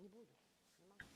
Не буду. Не могу.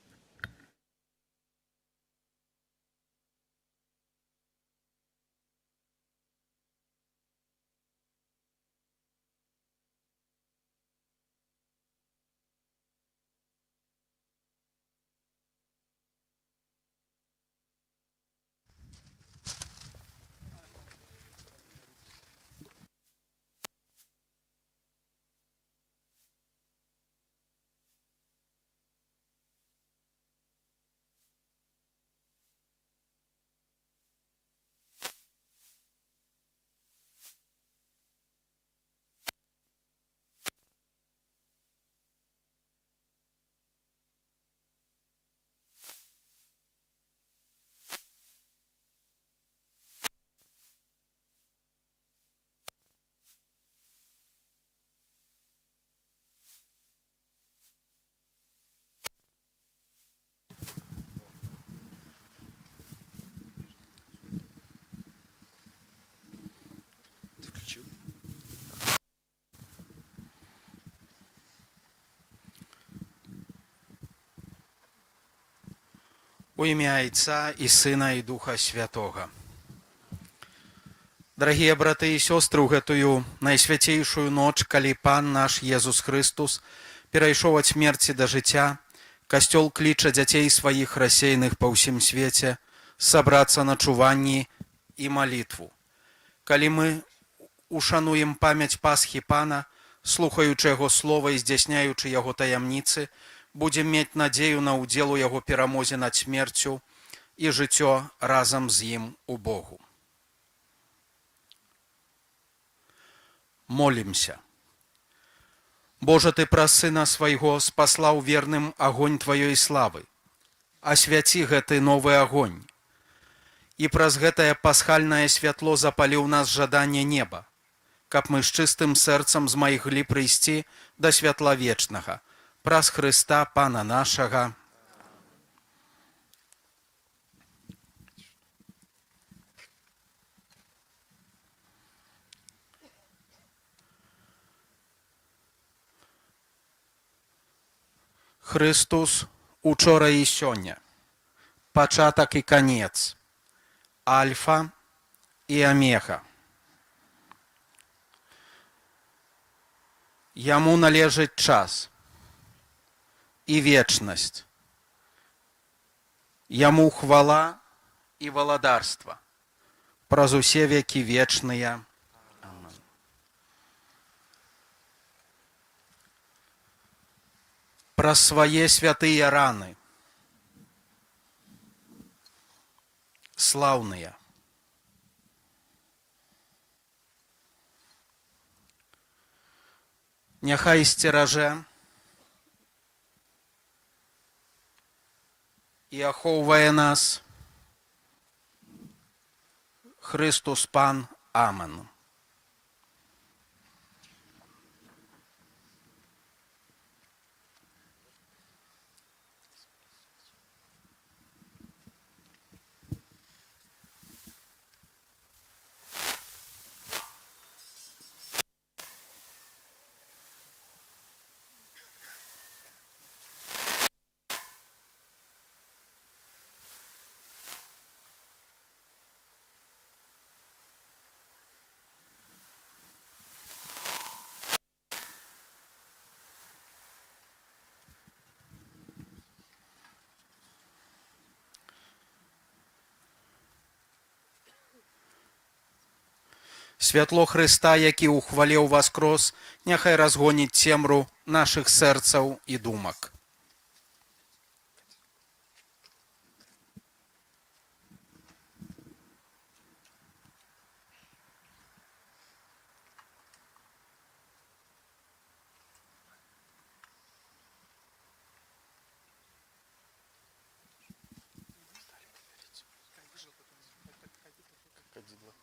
Ты включил? У імя Айца і Сына і Духа Святога. Дарагія браты і сёстры, у гэтую найсвяцейшую ноч, калі Пан наш Езус Хрыстус перайшоў ад смерці да жыцця, Касцёл кліча дзяцей сваіх, рассеяных па ўсім свеце, сабрацца на чуванні і малітву. Калі мы ушануем памяць Пасхі Пана, слухаючы яго слова і здзяйсняючы яго таямніцы, будзем мець надзею на ўдзел у яго перамозе над смерцю і жыццё разам з ім у Богу. Молімся. Божа, Ты праз Сына Свайго спаслаў верным агонь Тваёй славы. Асвяці гэты новы агонь. І праз гэтае пасхальнае святло запаліў нас жаданне неба, каб мы з чыстым сэрцам змаглі прыйсці да святла вечнага. Праз Хрыста Пана нашага. Хрыстус учора і сёння, пачатак і канец, альфа і омега. Яму належыць час і вечнасць. Яму хвала і валадарства праз усе векі вечныя. Амен. Праз свае святыя раны, слаўныя, няхай сцеражэ і ахоўвае нас Хрыстус Пан. Амен. Святло Хрыста, які ў хвале ўваскрос, няхай разгоніць цемру нашых сэрцаў і думак. Кадидло.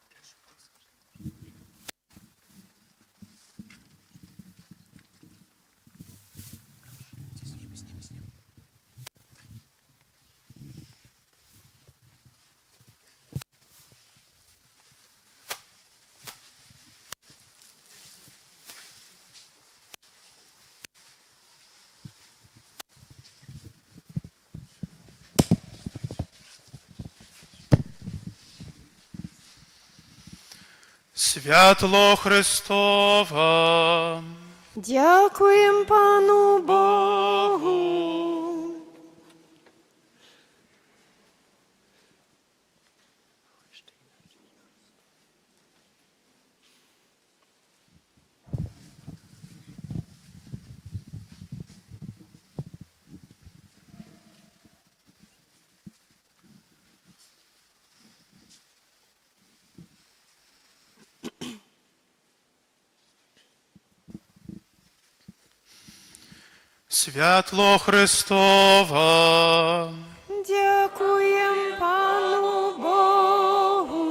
Святло Хрыстова. Дзякуем Пану Богу. Святло Хрыстова. Дзякуем Пану Богу.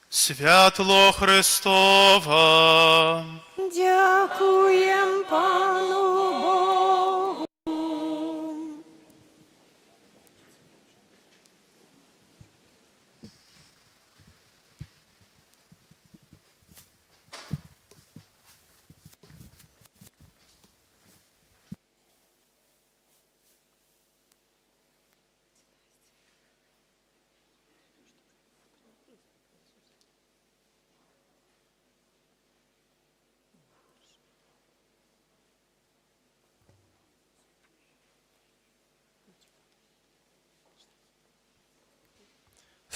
Святло Хрыстова. Дзякуем Пану Богу.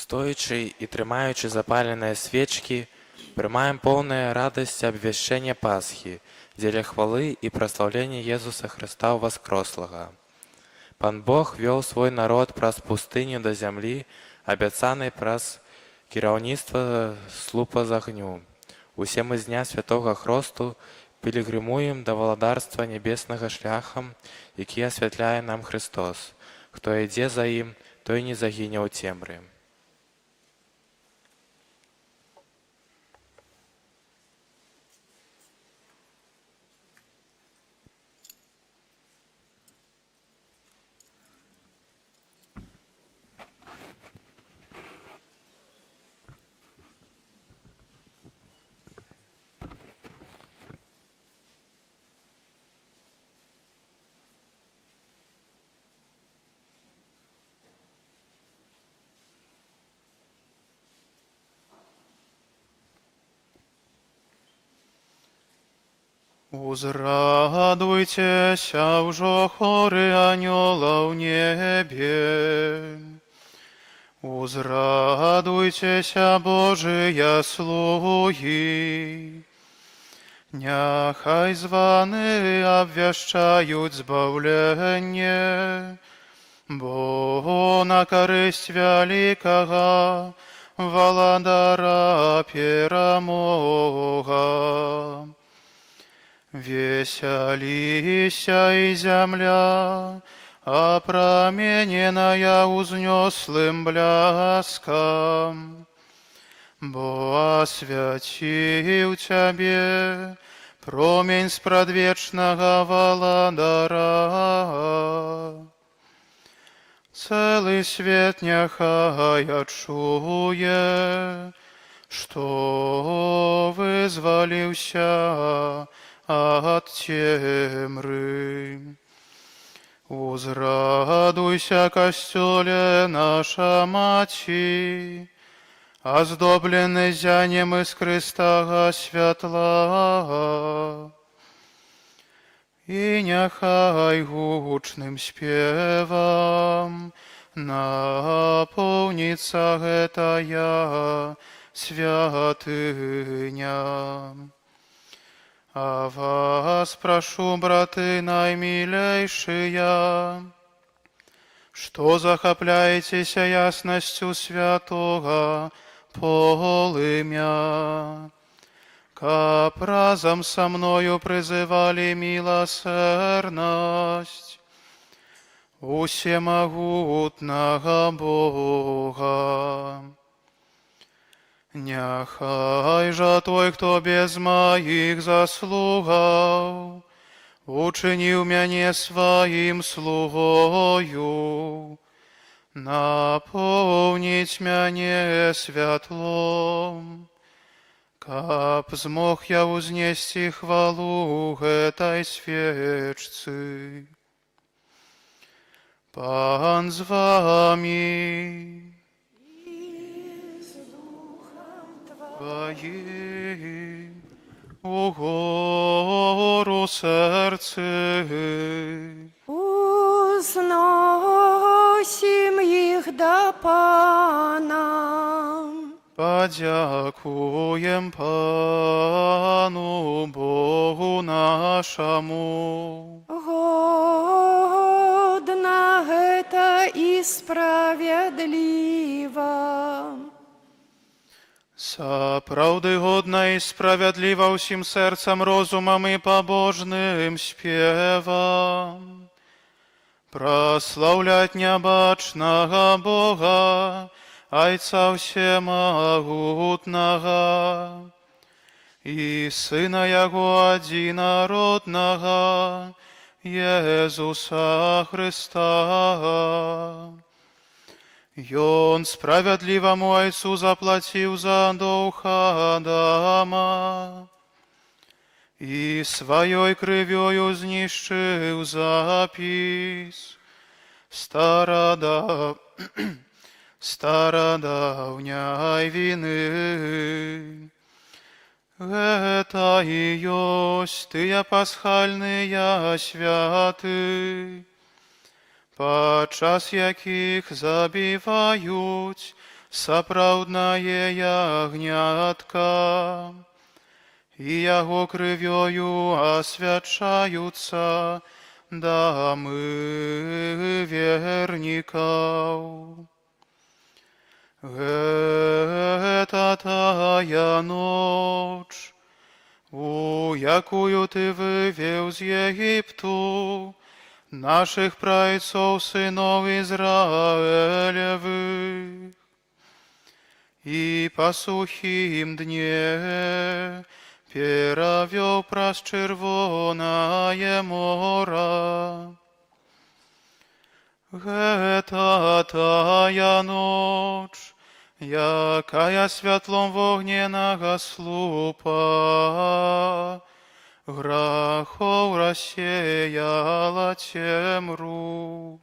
Стоячы і трымаючы запаленыя свечкі, прымаем поўныя радасці абвяшчэнне Пасхі дзеля хвалы і праслаўлення Езуса Хрыста Уваскрослага. Пан Бог вёў свой народ праз пустыню да зямлі, абяцанай, праз кіраўніцтва слупа з агню. Усе мы з дня святога хросту пілігрымуем да валадарства нябеснага шляхам, які асвятляе нам Хрыстос. Хто ідзе за ім, той не загіне ў цемры. Узрадуйцеся ўжо, хоры анёлаў у небе. Узрадуйцеся, Божыя слугі. Няхай званы абвяшчаюць збаўленне, бо на карысць вялікага Валадара перамога. Весяліся, і зямля, апрамененая ўзнёслым бляскам, бо асвяціў цябе промень спрадвечнага Валадара. Цэлы свет няхай адчуе, што вызваліўся ад цемры. Узрадуйся, Касцёле, наша маці, аздоблены ззяннем іскрыстага святла. І няхай гучным спевам напоўніцца гэтая святыня. А вас прашу, браты наймілейшыя, што захапляецеся яснасцю святога полымя, каб разам са мною прызывалі міласэрнасць усемагутнага Бога. Няхай жа той, хто без маіх заслугаў учыніў мяне сваім слугою, напоўніць мяне святлом, каб змог я ўзнесці хвалу гэтай свечцы. Пан з вамі. Тваім. Угору сэрцы. Узносім іх да Пана. Падзякуем Пану Богу нашаму. Годна гэта і справядліва. Сапраўды годна і справядліва ўсім сэрцам, розумам і пабожным спевам праслаўляць нябачнага Бога, Айца ўсемагутнага, і Сына Яго адзінароднага, Езуса Хрыста. Ён справядліваму Айцу заплаціў за доўг Адама і сваёй крывёю знішчыў запіс старадаўняй віны. Гэта і ёсць тыя пасхальныя святы, падчас якіх забіваюць сапраўднае ягнятка і яго крывёю асвячаюцца дамы вернікаў. Гэта тая ноч, у якую ты вывеў з Егіпту нашых праотцоў, сыноў Ізраэлевых, і па сухім дне перавёў праз Чырвонае мора. Гэта тая ноч, якая святлом вогненнага слупа грахоў рассеяла цемру.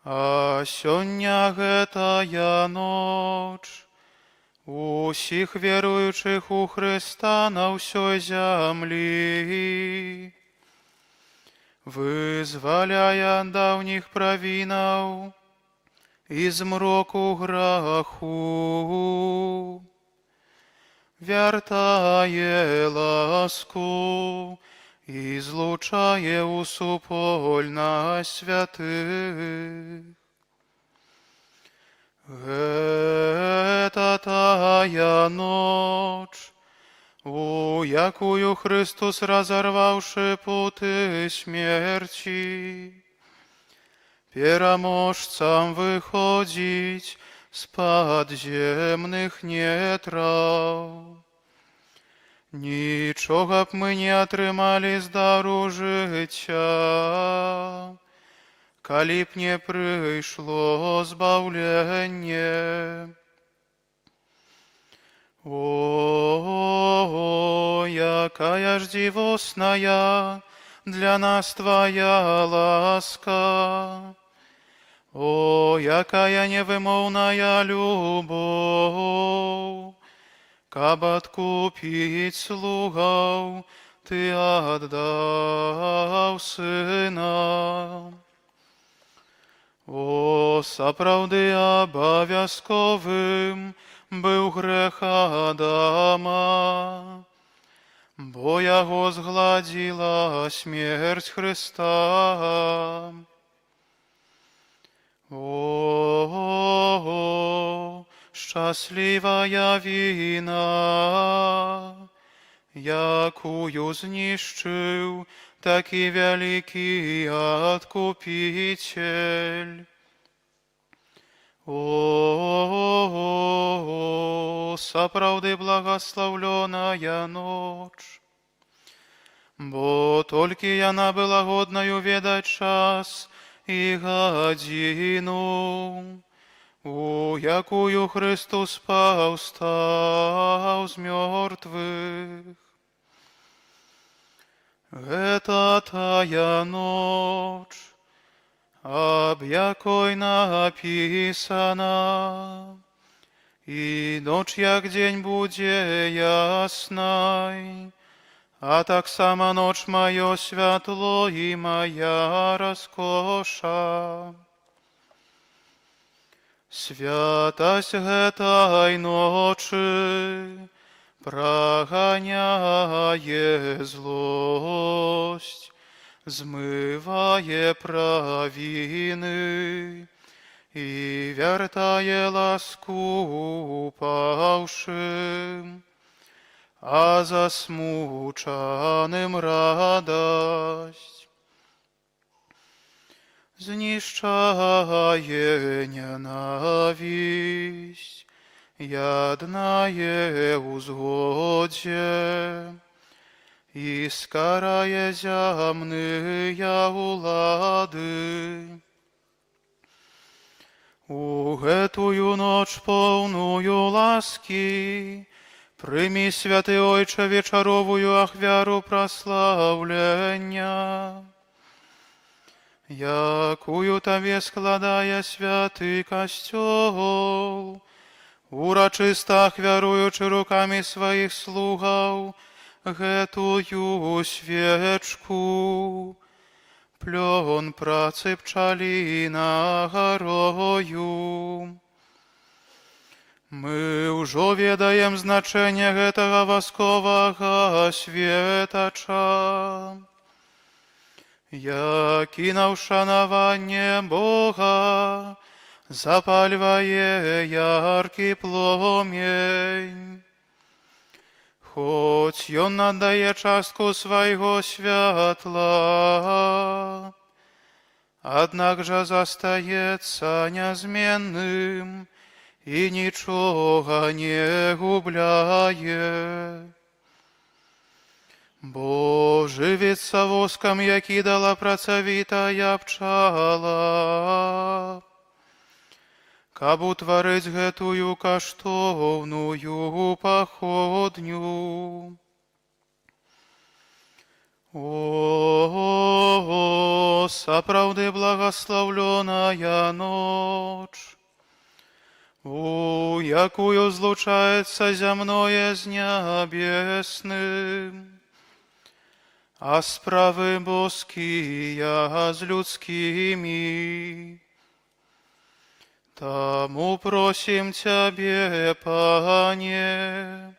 А сёння гэтая ноч усіх веруючых у Хрыста на ўсёй зямлі вызваляе ад даўніх правінаў і змроку граху, вяртае ласку і злучае ў супольнасць святых. Гэта тая ноч, у якую Хрыстус, разарваўшы путы смерці, пераможцам выходзіць з падземных нетраў. Нічога б мы не атрымалі з дару жыцця, калі б не прыйшло збаўленне. О, якая ж дзівосная для нас Твая ласка! О, якая невымоўная любоў! Каб адкупіць слугаў, Ты аддаў Сына. О, сапраўды абавязковым быў грэх Адама, бо яго згладзіла смерць Хрыста. О, шчаслівая віна, якую знішчыў такі вялікі Адкупіцель. О, сапраўды благаслаўлёная ноч, бо толькі яна была годнаю ведаць час і гадзіну, у якую Хрыстус паўстаў з мёртвых. Гэта тая ноч, аб якой напісана: «І ноч, як дзень, будзе яснай, а таксама ноч маё святло і мая раскоша». Святасць гэтай ночы праганяе злосць, змывае правіны і вяртае ласку упаўшым, а засмучаным радасць. Знішчае нянавісць, яднае ў згодзе і скарае зямныя ўлады. У гэтую ноч, поўную ласкі, прымі, святы Ойча, вечаровую ахвяру праслаўлення, якую Табе складае святы Касцёл, урачыста ахвяруючы рукамі сваіх слугаў гэтую свечку, плён працы пчалінага рою. Мы ўжо ведаем значэнне гэтага васковага светача, які на ўшанаванне Бога запальвае яркі пломень. Хоць ён надае частку свайго святла, аднак жа застаецца нязменным і нічога не губляе. Бо жывіцца воскам, які дала працавітая пчала, каб утварыць гэтую каштоўную паходню. О, сапраўды благаслаўлёная ноч, у якую злучаецца зямное з нябесным, а справы боскія з людскімі. Таму просім Цябе, Пане,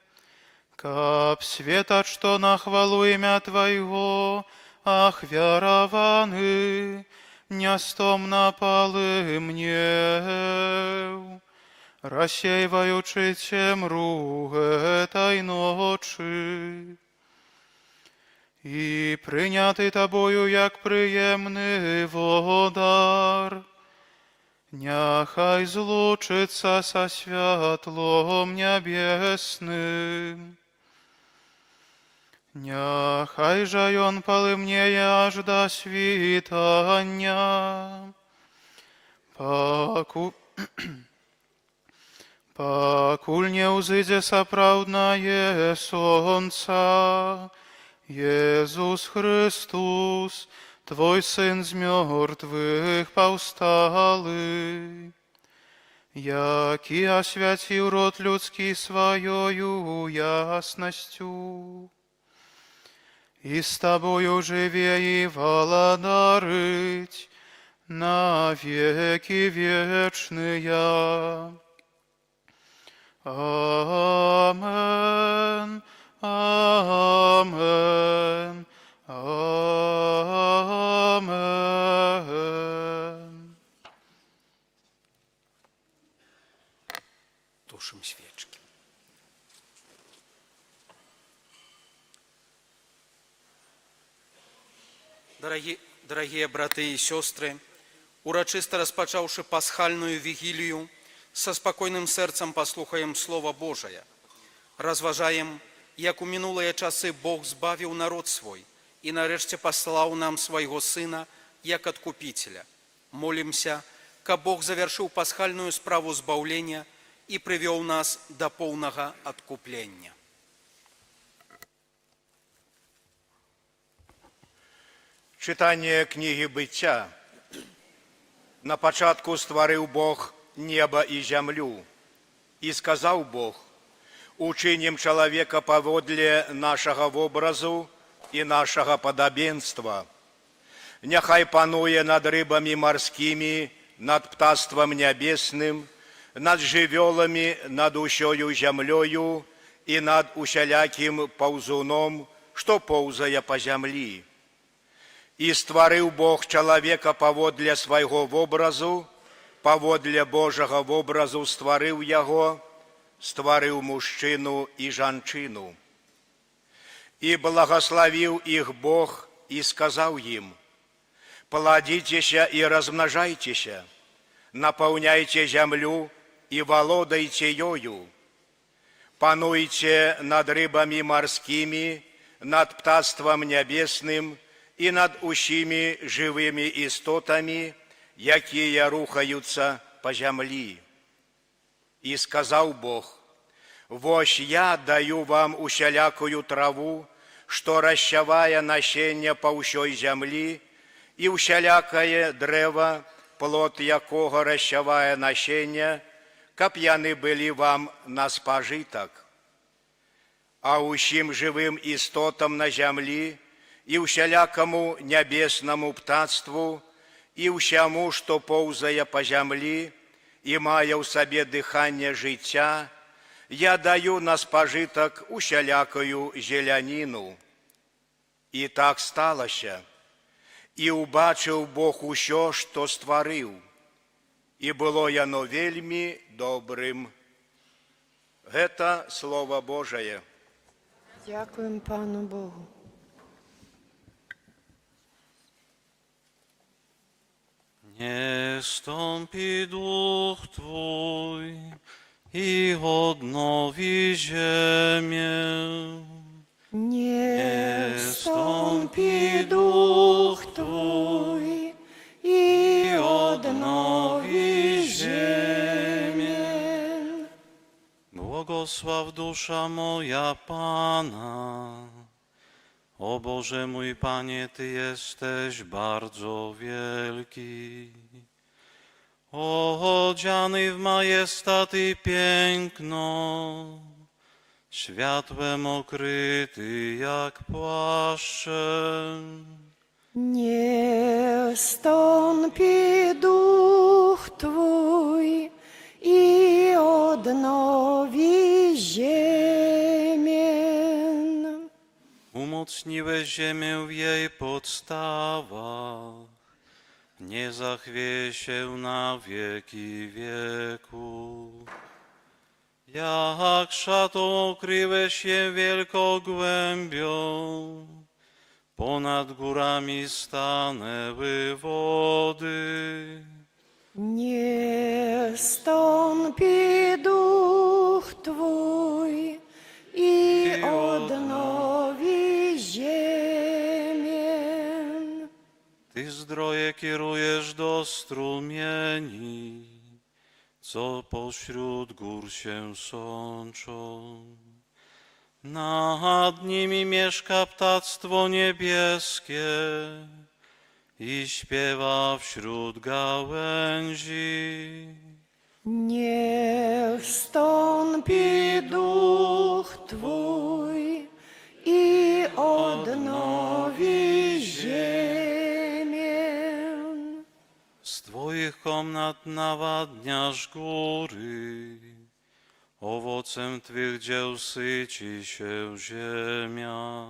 каб светач, што на хвалу імя Твайго ахвяраваны, нястомна палымнеў, рассейваючы цемру гэтай ночы, і прыняты Табою як прыемны водар, няхай злучыцца са святлом нябесным. Няхай жа ён палымнее аж да світання, пакуль не ўзыдзе сапраўднае сонца, Езус Хрыстус, Твой Сын з мёртвых паўсталы, які асвяціў род людскі сваёю яснасцю. І з Табою жыве і валадарыць на векі вечныя. Amen. Amen. Amen. Тушым свечкі. Дарагія браты і сёстры, урачыста распачаўшы пасхальную вігілію, са спакойным сэрцам паслухаем Слова Божае. Разважаем, як у мінулыя часы Бог збавіў народ свой і нарэшце паслаў нам свайго Сына як адкупіцеля. Молімся, каб Бог завяршыў пасхальную справу збаўлення і прывёў нас да поўнага адкуплення. Чытанне кнігі Быцця. На пачатку стварыў Бог неба і зямлю. І сказаў Бог: «Учынім чалавека паводле нашага вобразу і нашага падабенства. Няхай пануе над рыбамі марскімі, над птаствам нябесным, над жывёламі, над усёю зямлёю і над усялякім паўзуном, што поўзае па зямлі». І стварыў Бог чалавека паводле свайго вобразу, паводле Божага вобразу стварыў яго, стварыў мужчыну і жанчыну. І благаславіў іх Бог і сказаў ім: «Пладзіцеся і размнажайцеся, напаўняйце зямлю і валодайце ёю. Пануйце над рыбамі марскімі, над птаствам нябесным і над усімі жывымі істотамі, якія рухаюцца па зямлі». І сказаў Бог: «Вось я даю вам усялякую траву, што рассявае насенне па ўсёй зямлі, і ўсялякае дрэва, плод якога рассявае насенне, каб яны былі вам на спажытак. А ўсім жывым істотам на зямлі і ўсялякаму нябеснаму птацтву, і ўсяму, што поўзае па зямлі і мае ў сабе дыханне жыцця, я даю на спажытак усялякую зеляніну». І так сталася. І ўбачыў Бог усё, што стварыў, і было яно вельмі добрым. Гэта Слова Божае. Дзякуем Пану Богу. Niech stąpi duch Twój i odnowi ziemię. Niech stąpi duch Twój i odnowi ziemię. Błogosław, dusza moja, Pana. O Boże mój Panie, Ty jesteś bardzo wielki. Odziany w majestat i piękno, światłem okryty jak płaszczem. Niech stąpi duch Twój i odnowi ziemię. Umocniłeś ziemię w jej podstawach, nie zachwieje się na wieki wieków. Jak szatą okryłeś je wielką głębią, ponad górami stanęły wody. Niech stąpi duch Twój i odnowi ziemię. Ty zdroje kierujesz do strumieni, co pośród gór się sączą. Nad nimi mieszka ptactwo niebieskie i śpiewa wśród gałęzi. Niech stąpi duch Twój i odnowi ziemię. Z Twoich komnat nawadniasz góry, Owocem Twych dzieł syci się ziemia.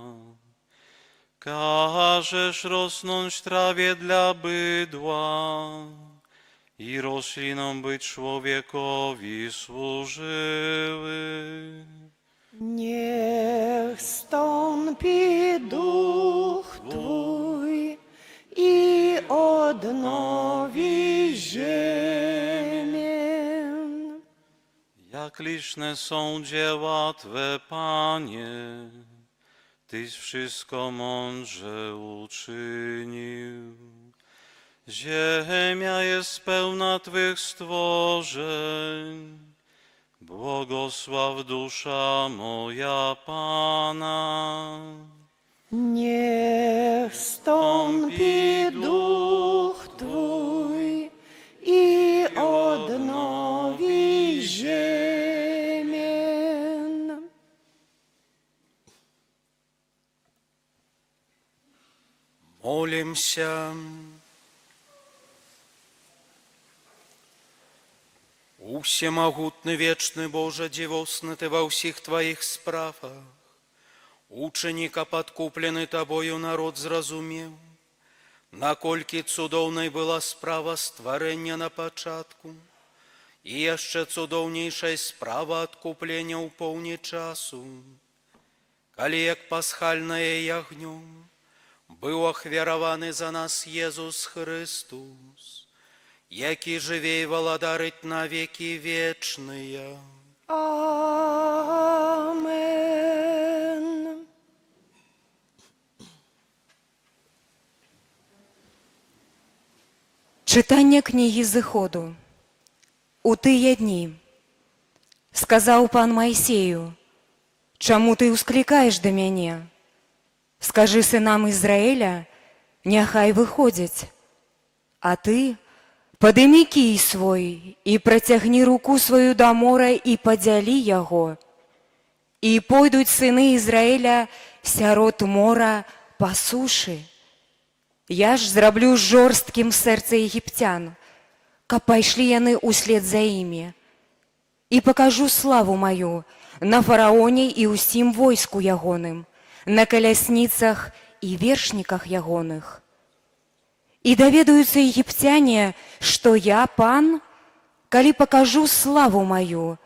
Każesz rosnąć trawie dla bydła i roślinom, by człowiekowi służyły. Niech stąpi duch Twój i odnowi ziemię. Jak liczne są dzieła Twe, Panie, Tyś wszystko mądrze uczynił. Ziemia jest pełna Twych stworzeń. Błogosław dusza moja Pana. Niech stąpi duch Twój i odnowi ziemię. Молимся. Усемагутны вечны Боже, дзівосны Ты ва ўсіх Тваіх справах. Учыні, каб адкуплены Табою народ зразумеў, наколькі цудоўнай была справа стварэння на пачатку, і яшчэ цудоўнейшая справа адкуплення ў поўні часу, калі як пасхальнае ягнё быў ахвяраваны за нас Езус Хрыстус, які жыве і валадарыць на векі вечныя. Амен. Чытанне кнігі Зыходу. У тыя дні сказаў пан Майсею: Чаму ты ўсклікаеш да мяне? Скажы сынам Ізраэля, няхай выходзяць. А ты падымі кій свой і працягні руку сваю да мора і падзялі яго. І пойдуць сыны Ізраэля сярод мора па сушы. Я ж зраблю жорсткім сэрца егіпцян, каб пайшлі яны ўслед за імі. І пакажу славу маю на фараоне і ўсім войску ягоным, на калясніцах і вершніках ягоных. І даведаюцца егіпцяне, што я пан, калі пакажу славу маю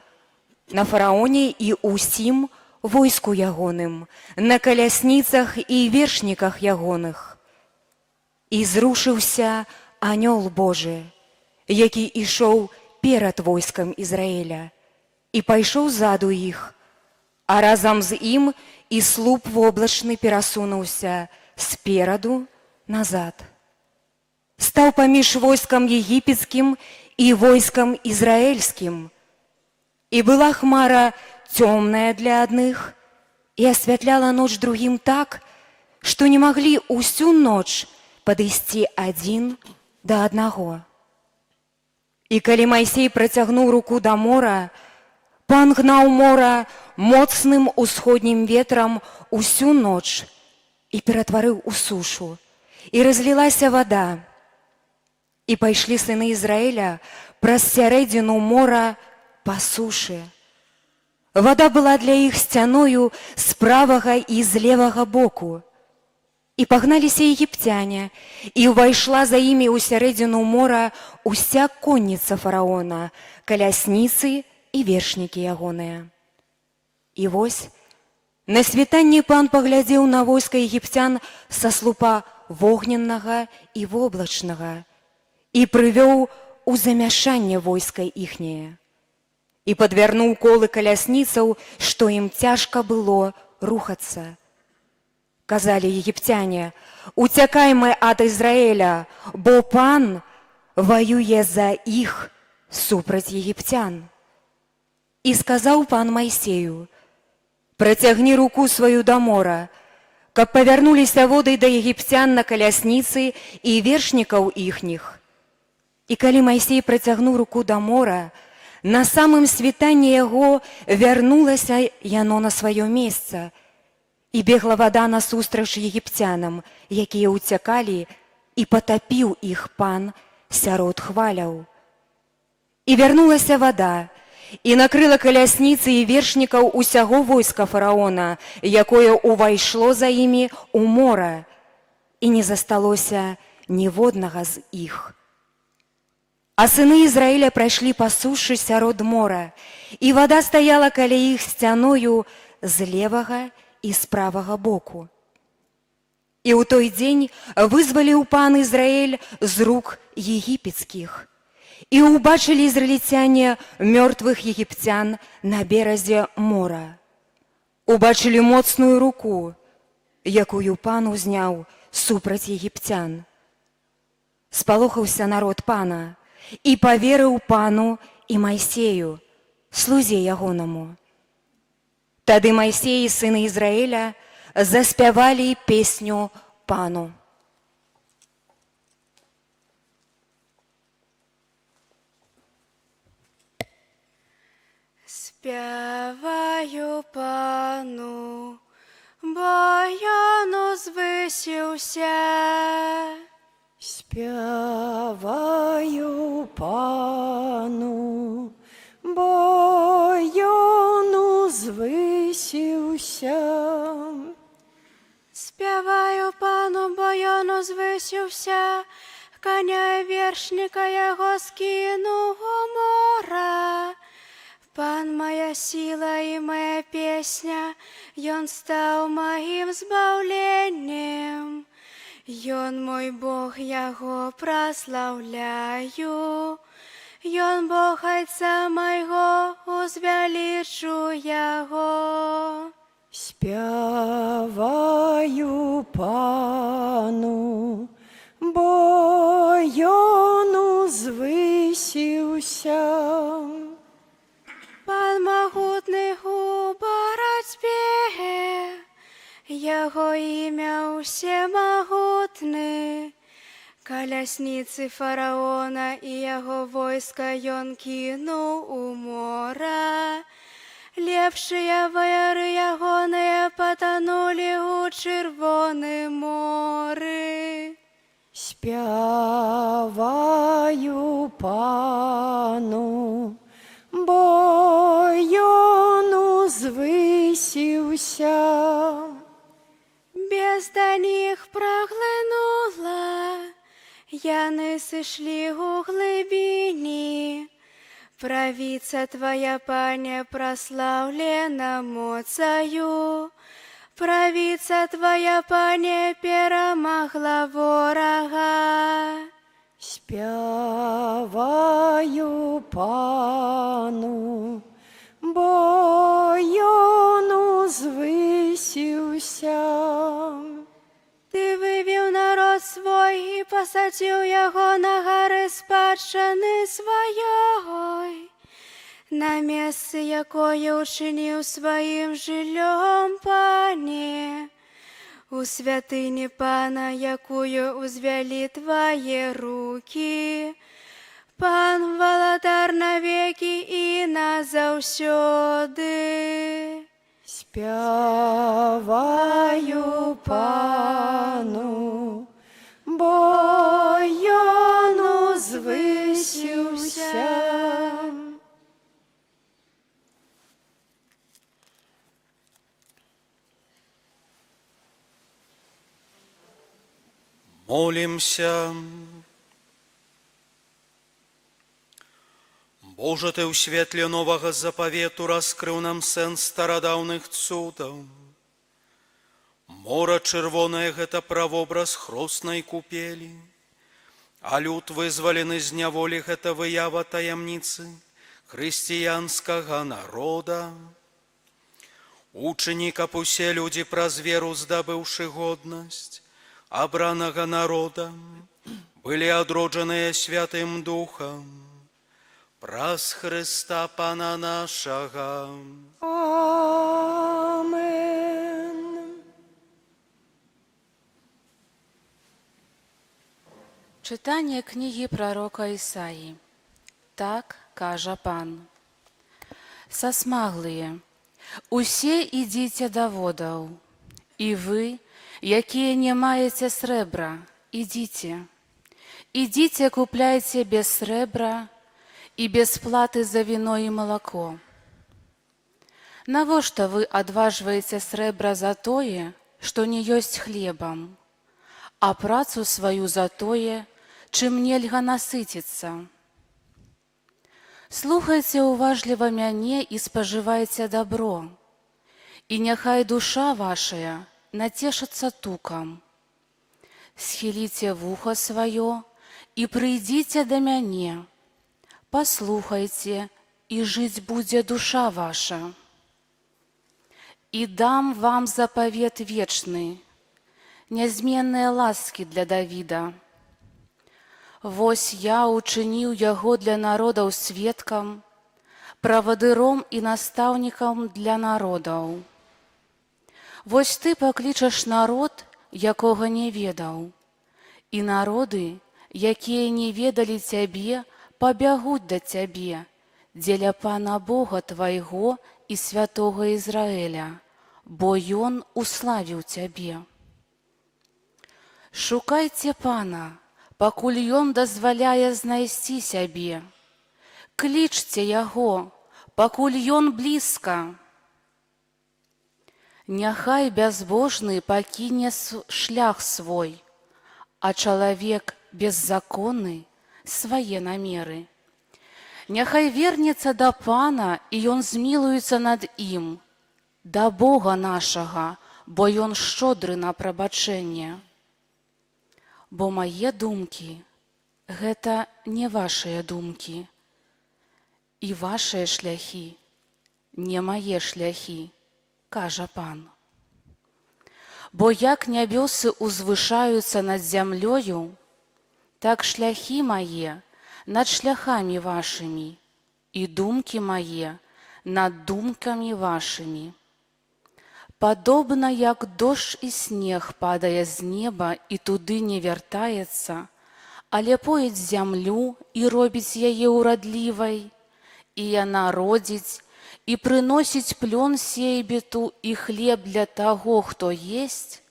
на фараоне і ўсім войску ягоным, на калясніцах і вершніках ягоных. І зрушыўся анёл Божы, які ішоў перад войскам Ізраэля, і пайшоў ззаду іх, а разам з ім і слуп воблачны перасунуўся спераду назад. Стаў паміж войскам егіпецкім і войскам ізраэльскім. І была хмара цёмная для адных і асвятляла ноч другім так, што не маглі ўсю ноч падысці адзін да аднаго. І калі Майсей працягнуў руку да мора, пан гнаў мора моцным усходнім ветрам усю ноч і ператварыў у сушу, і разлілася вада. І пайшлі сыны Ізраэля праз сярэдзіну мора па сушы. Вада была для іх сцяною з правага і з левага боку. І пагналіся егіпцяне, і ўвайшла за імі ў сярэдзіну мора уся конніца фараона, калясніцы і вершнікі ягоныя. І вось на світанні пан паглядзеў на войска егіпцян са слупа вогненнага і воблачнага і прывёў у замяшанне войска іхняе. І падвярнуў колы калясніцаў, што ім цяжка было рухацца. Казалі егіпцяне: «Уцякайма мы ад Ізраэля, бо пан ваюе за іх супраць егіпцян». І сказаў пан Майсею: «Працягні руку сваю да мора, каб павярнуліся воды да егіпцян на калясніцы і вершнікаў іхніх». І калі Майсей працягнуў руку да мора, на самым світанні яго вярнулася яно на сваё месца, і бегла вада насустрач егіпцянам, якія ўцякалі, і патапіў іх пан сярод хваляў. І вярнулася вада, І накрыла калясніцы і вершнікаў усяго войска фараона, якое ўвайшло за імі ў мора, і не засталося ніводнага з іх. А сыны Ізраіля прайшлі па сушы сярод мора, і вада стаяла каля іх сцяною з левага і з правага боку. І ў той дзень вызваліў пан Ізраіль з рук егіпецкіх. І ўбачылі ізраільцяне мёртвых егіпцян на беразе мора. Убачылі моцную руку, якую пан узняў супраць егіпцян. Спалохаўся народ пана і паверыў пану і Майсею, слузе ягонаму. Тады Майсей і сыны Ізраіля заспявалі песню пану. Спяваю пану, бо ён узвысіўся. Спяваю пану, бо ён узвысіўся. Спяваю пану, бо ён узвысіўся, каня і вершніка яго скінуў у мора. Пан моя сіла і моя песня, Ён стаў маім збаўленнем. Ён мой Бог, яго праслаўляю. Ён Бог айца майго, узвялічу яго. Спяваю пану, бо ён узвысіўся. Пан магутны у барацьбе, Яго імя ўсемагутны. Калясніцы фараона і яго войска ён кінуў у мора. Лепшыя ваяры ягоныя патанулі ў Чырвоным моры. Спяваю пану, бо ён узвысіўся. Бездань іх праглынула, яны сышлі ў глыбіні. Правіца Твая, Пане, праслаўлена моцаю. Правіца Твая, Пане, перамагла ворага. Спяваю пану, бо ён узвысіўся. Ты вывеў народ свой і пасадзіў яго на гары спадчыны сваёй, на месцы, якое ўчыніў сваім жыллём, Пане, у святыні Пана, якую ўзвялі Твае рукі. Пан валадар навекі і назаўсёды. Спяваю пану, бо ён узвысіўся. Молімся. Божа, Ты ў святле новага запавету раскрыў нам сэнс старадаўных цудаў. Мора Чырвонае гэта правобраз хроснай купелі, а люд, вызвалены з няволі, гэта выява таямніцы хрысціянскага народа. Учыні, каб усе людзі праз веру, здабыўшы годнасць абранага народа, былі адроджаныя Святым Духам, праз Хрыста Пана нашага. Амен. Чытанне кнігі прарока Ісаі. Так кажа Пан. Сасмаглыя, усе ідзіце да водаў, і вы, якія не маеце срэбра, ідзіце. Ідзіце, купляйце без срэбра і без платы за віно і малако. Навошта вы адважваеце срэбра за тое, што не ёсць хлебам, а працу сваю за тое, чым нельга насыціцца? Слухайце уважліва мяне і спажывайце дабро, і няхай душа вашая нацешыцца тукам. Схіліце вуха сваё і прыйдзіце да мяне, паслухайце, і жыць будзе душа ваша. І дам вам запавет вечны, нязменныя ласкі для Давіда. Вось я учыніў яго для народаў сведкам, правадыром і настаўнікам для народаў. Вось ты паклічаш народ, якога не ведаў, і народы, якія не ведалі цябе, пабягуць да цябе, дзеля Пана Бога твайго і святога Ізраэля, бо ён уславіў цябе. Шукайце Пана, пакуль ён дазваляе знайсці сябе. Клічце яго, пакуль ён блізка. Няхай бязбожны пакіне шлях свой, а чалавек беззаконны свае намеры. Няхай вернецца да Пана, і ён змілуецца над ім, да Бога нашага, бо ён шчодры на прабачэнне. Бо мае думкі — гэта не вашыя думкі, і вашыя шляхі не мае шляхі, кажа Пан. Бо як нябёсы ўзвышаюцца над зямлёю, так шляхі мае над шляхамі вашымі, і думкі мае над думкамі вашымі. Падобна, як дождж і снег падае з неба і туды не вяртаецца, але поіць зямлю і робіць яе ўрадлівай, і яна родзіць і прыносіць плён сейбіту і хлеб для таго, хто есць,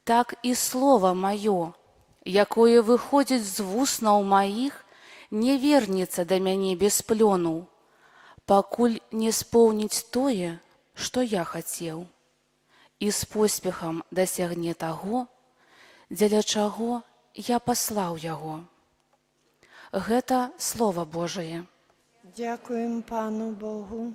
так і слова маё, якое выходзіць з вуснаў маіх, не вернецца да мяне без плёну, пакуль не споўніць тое, што я хацеў, і з поспехам дасягне таго, дзеля чаго я паслаў яго. Гэта Слова Божае. Дякуємо Пану Богу.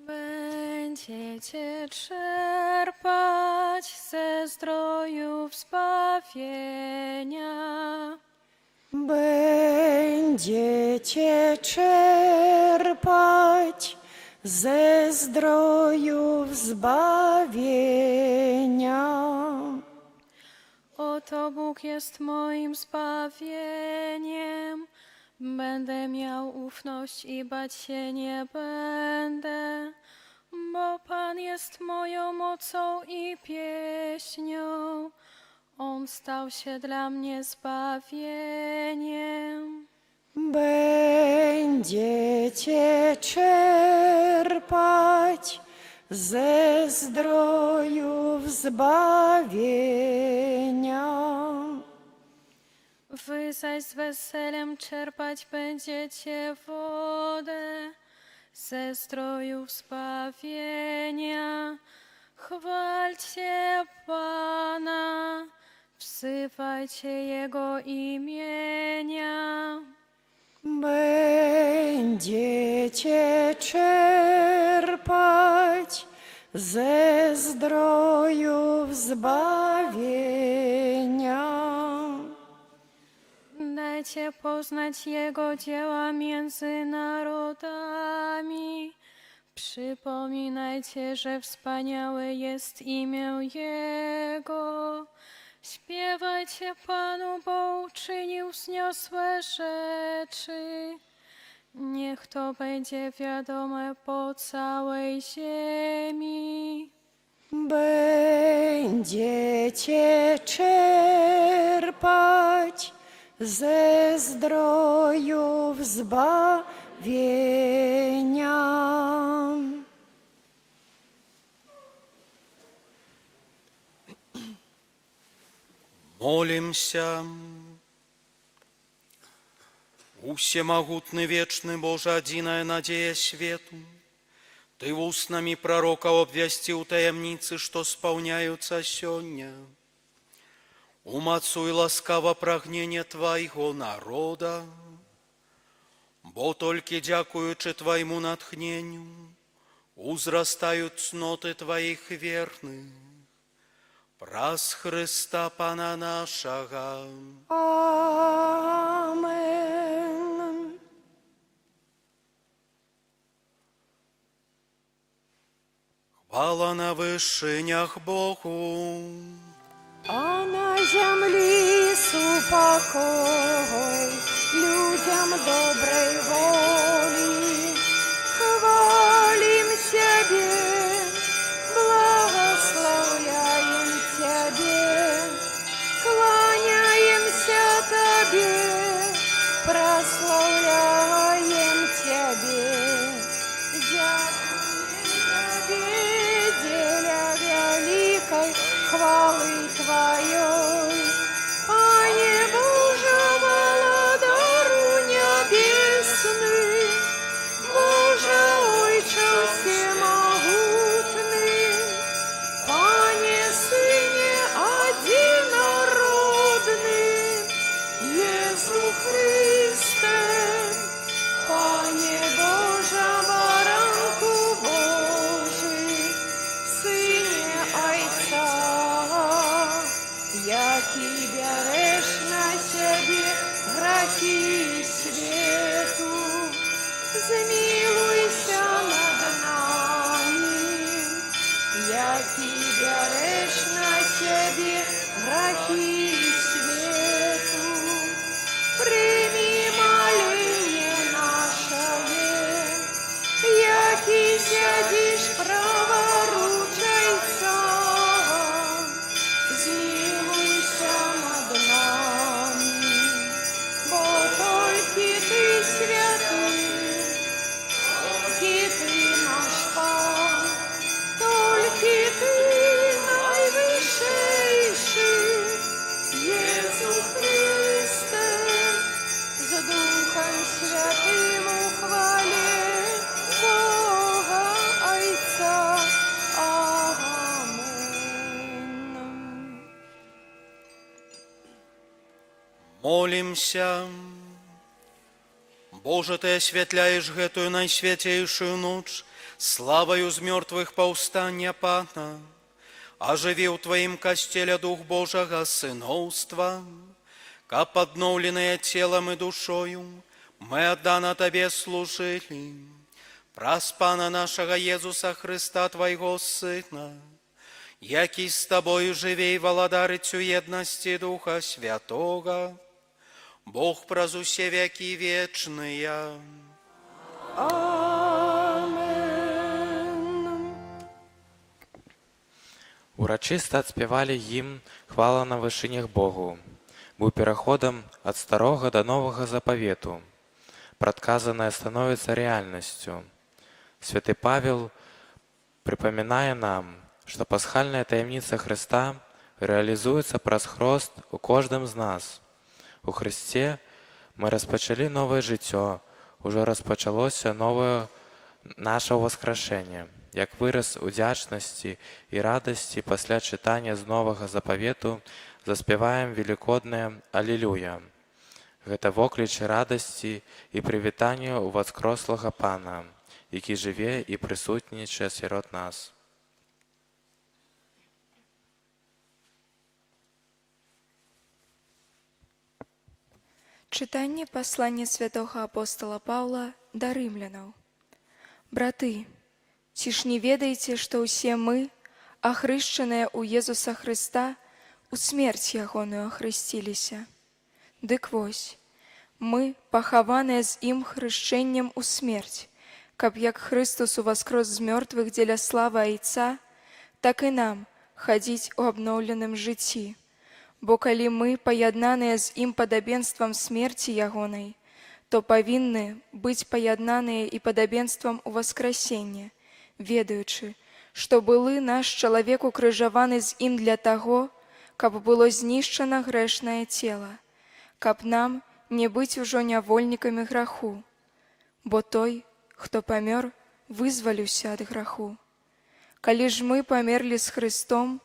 Będziecie czerpać ze zdrojów zbawienia. Będziecie czerpać ze zdrojów zbawienia. Oto Bóg jest moim zbawieniem. Będę miał ufność i bać się nie będę, bo Pan jest moją mocą i pieśnią. On stał się dla mnie zbawieniem. Będziecie czerpać ze zdrojów zbawienia. Wy zaś z weselem czerpać będziecie wodę ze zdrojów zbawienia. Chwalcie Pana, wzywajcie Jego imienia. Będziecie czerpać ze zdrojów zbawienia. Dajcie poznać Jego dzieła między narodami. Przypominajcie, że wspaniałe jest imię Jego. Śpiewajcie Panu, bo uczynił wzniosłe rzeczy. Niech to będzie wiadome po całej ziemi. Będziecie czerpać ze zdrojów zbawienia. Молімся. Усемагутны вечны Божа, адзіная надзея свету, Ты вуснамі прарокаў абвясціў таямніцы, што спаўняюцца сёння. Умацуй ласкава прагненне Твайго народа, бо толькі дзякуючы Твайму натхненню узрастаюць цноты Тваіх верных. Праз Хрыста Пана нашага. Амен. Хвала на вышынях Богу. А на зямлі супакой людзям добрай волі. Хвалім Цябе, благаслаўляем Цябе, кланяемся Табе, праслаўляем Цябе. Дзякуем Табе дзеля вялікай хвалы Тваёй. Пане Божа, Валадару нябесны, Божа, Ойча ўсемагутны, Пане, Сыне адзінародны, Езу Хрысце, Пане Божа, Баранку Божы, Сыне Айца, які бярэш на сябе грахі свету, змілуйся над намі, які бярэш на сябе грахі свету, прымі маленне нашае, які сядзіш праваруч Айца, змілуйся над намі, бо толькі Ты святы, толькі Ты наш Пан, толькі Ты найвышэйшы, Езу Хрысце, з Духам Святым у хвале Бога Айца. Амэн. Молімся. Божа, Ты асвятляеш гэтую найсвяцейшую ноч славаю з мёртвых паўстання Пана. Ажыві ў Тваім касцеле дух Божага сыноўства, каб адноўленыя целам і душою мы аддана Табе служылі. Праз Пана нашага Езуса Хрыста, Твайго Сына, які з Табою жыве і валадарыць у еднасці Духа Святога, Бог праз усе вякі вечныя. Амен. Урачыста адспявалі гімн «Хвала на вышынях Богу», быў пераходам ад старога да новага запавету. Прадказанае становіцца рэальнасцю. Святы Павел прыпамінае нам, што пасхальная таямніца Хрыста рэалізуецца праз хрост у кожным з нас. У Хрысце мы распачалі новае жыццё, ужо распачалося новае наша ўваскрашэнне. Як выраз удзячнасці і радасці пасля чытання з новага запавету заспяваем велікоднае «Алілюя». Гэта вокліч радасці і прывітанне ўваскрослага Пана, які жыве і прысутнічае сярод нас. Чытанне паслання святога апостала Паўла да рымлянаў. Браты, ці ж не ведаеце, што ўсе мы, ахрышчаныя ў Езуса Хрыста, у смерць ягоную ахрысціліся? Дык вось, мы, пахаваныя з ім хрышчэннем у смерць, каб як Хрыстус уваскрос з мёртвых дзеля славы Айца, так і нам хадзіць у абноўленым жыцці. Бо калі мы паяднаныя з ім падабенствам смерці ягонай, то павінны быць паяднаныя і падабенствам уваскрасення, ведаючы, што былы наш чалавек укрыжаваны з ім для таго, каб было знішчана грэшнае цела, каб нам не быць ужо нявольнікамі граху. Бо той, хто памёр, вызваліўся ад граху. Калі ж мы памерлі з Хрыстом,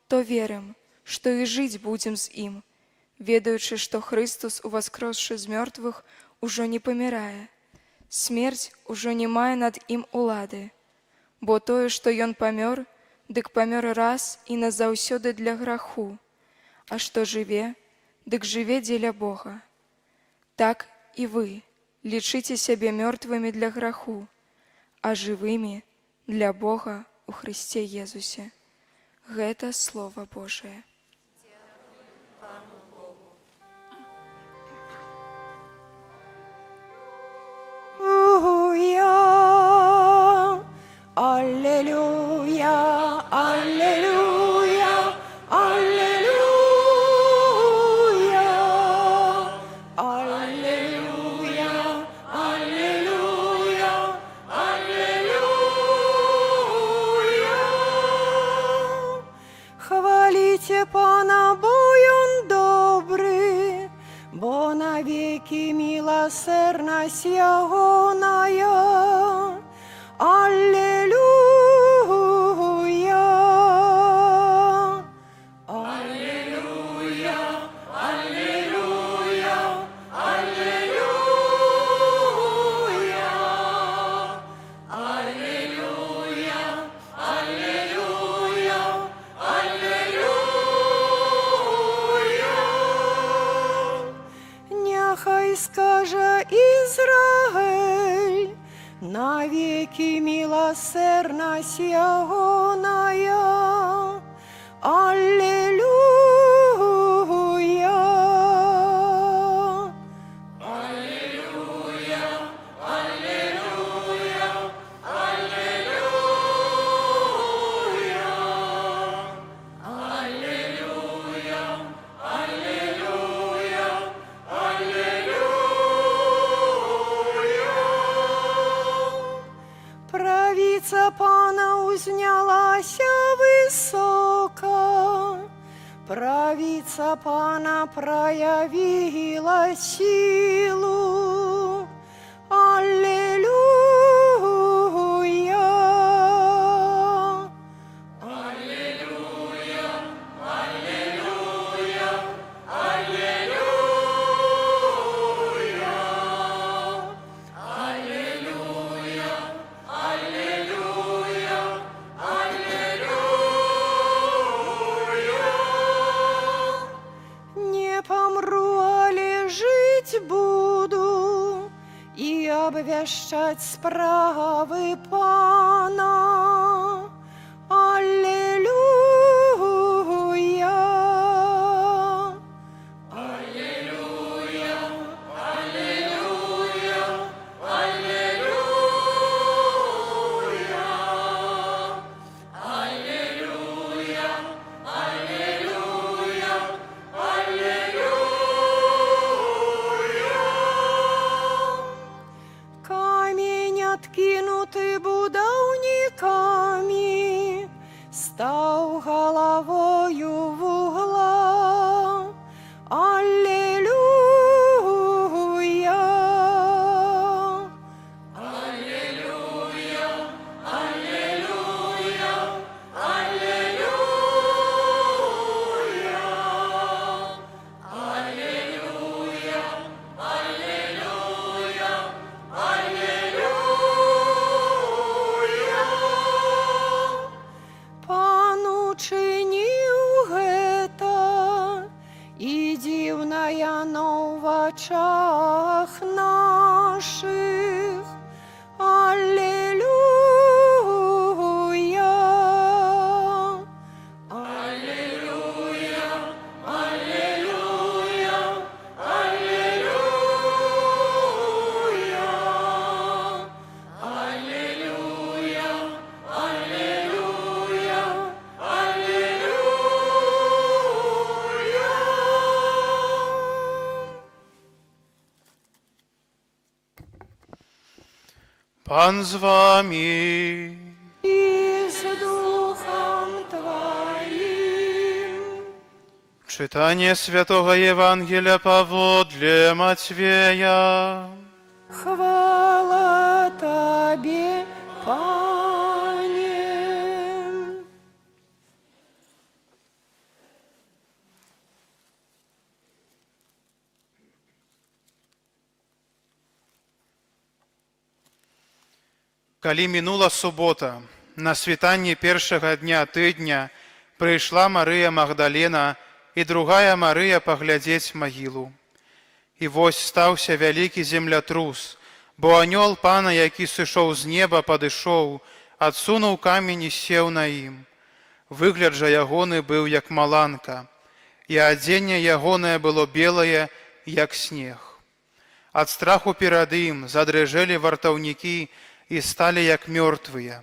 то верым, што і жыць будзем з Ім, ведаючы, што Хрыстус, уваскросшы з мёртвых, ужо не памірае. Смерць ужо не мае над ім улады. Бо тое, што ён памёр, дык памёр раз і назаўсёды для граху, а што жыве, дык жыве дзеля Бога. Так і вы лічыце сябе мёртвымі для граху, а жывымі для Бога ў Хрысце Езусе. Гэта Слова Божае. Алелюя, алелюя, алелюя, алелюя, алелюя, алелюя. Хваліце Пана, бо Ён добры, бо навекі міласэрнасць Ягоная. Алелюя. Алелюя, алелюя, алелюя, алелюя, алелюя, алелюя. Няхай скажа Ізраэль, навекі міласэрнасць Ягоная. Алелюя. Алелюя, алелюя, алелюя, алелюя, алелюя, алелюя. Правіца Пана ўзнялася высока, правіца Пана праявіла сілу. Алелюя. Алелюя, алелюя, алелюя, алелюя, алелюя, алелюя. Не памру, але жыць буду і абвяшчаць справы Пана. Алелюя. Алелюя, алелюя, алелюя, алелюя, алелюя, алелюя. Камень, адкінуты будаўнікамі, стаў галавою вугла. Алелюя. Алелюя, алелюя, алелюя, алелюя, алелюя, алелюя. Пан учыніў гэта, і дзіўна яно ў вачах нашых. Алелюя. Алелюя, алелюя, алелюя, алелюя, алелюя, алелюя. Пан з вамі. І з духам тваім. Чытанне святога Евангелля паводле Мацвея. Хвала Табе, Пане. Калі мінула субота, на світанні першага дня тыдня прыйшла Марыя Магдалена і другая Марыя паглядзець магілу. І вось стаўся вялікі землятрус, бо анёл Пана, які сышоў з неба, падышоў, адсунуў камень і сеў на ім. Выгляд жа ягоны быў як маланка, і адзенне ягонае было белае, як снег. Ад страху перад ім задрыжэлі вартаўнікі і сталі як мёртвыя.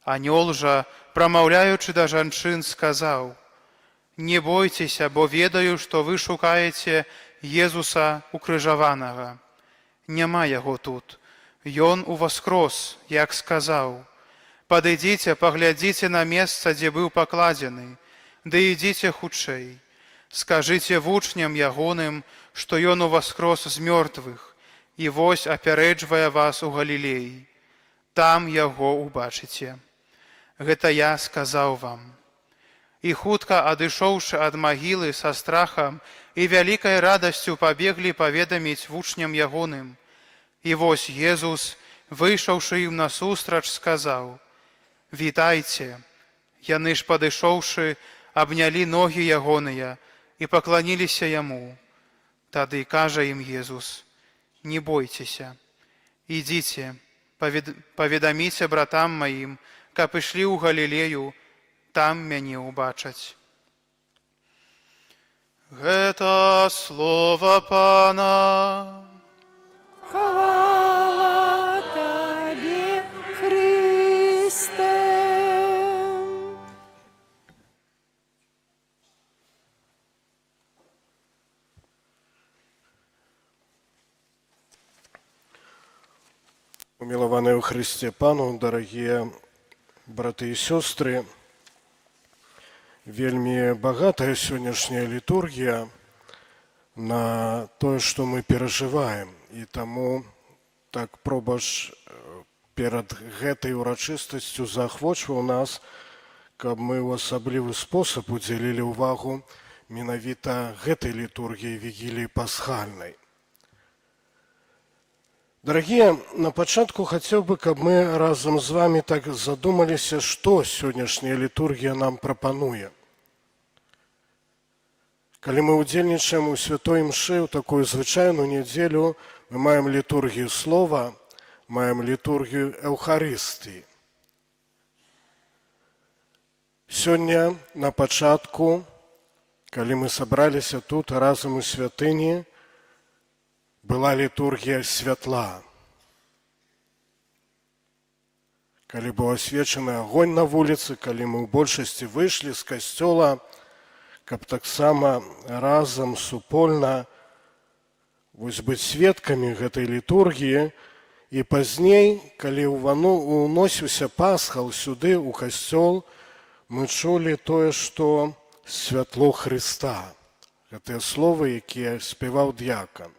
Анёл жа, прамаўляючы да жанчын, сказаў: « Не бойцеся, бо ведаю, што вы шукаеце Езуса укрыжаванага. Няма яго тут. Ён уваскрос, як сказаў. Падыдзіце, паглядзіце на месца, дзе быў пакладзены, ды ідзіце хутчэй. Скажыце вучням ягоным, што ён уваскрос з мёртвых, і вось апярэджвае вас у Галілеі. Там яго убачыце. Гэта я сказаў вам. І хутка, адышоўшы ад магілы, са страхам і вялікай радасцю пабеглі паведаміць вучням ягоным. І вось Езус, выйшаўшы ім насустрач, сказаў: « Вітайце! Яны ж, падышоўшы, абнялі ногі ягоныя і пакланіліся яму. Тады кажа ім Езус: « Не бойцеся, ідзіце, паведаміце братам маім, каб ішлі ў Галілею, там мяне ўбачаць. Гэта слова Пана. Хвала Табе, Хрысце. Умілаваныя ў Хрысце Пану, дарагія браты і сёстры, вельмі багатая сённяшняя літургія на тое, што мы перажываем. І таму так пробашч перад гэтай урачыстасцю заахвочваў нас, каб мы ў асаблівы спосаб удзялілі ўвагу менавіта гэтай літургіі вігіліі пасхальнай. Дарагія, на пачатку хацеў бы, каб мы разам з вамі так задумаліся, што сённяшняя літургія нам прапануе. Калі мы ўдзельнічаем у святой імшы ў такую звычайную нядзелю, мы маем літургію слова, маем літургію Эўхарыстыі. Сёння на пачатку, калі мы сабраліся тут разам у святыні, была літургія святла. Калі быў асвечаны агонь на вуліцы, калі мы ў большасці выйшлі з касцёла, каб таксама разам супольна вось быць сведкамі гэтай літургіі, і пазней, калі уносіўся пасхал сюды ў касцёл, мы чулі тое, што святло Хрыста, гэтыя словы, якія спяваў д'якан,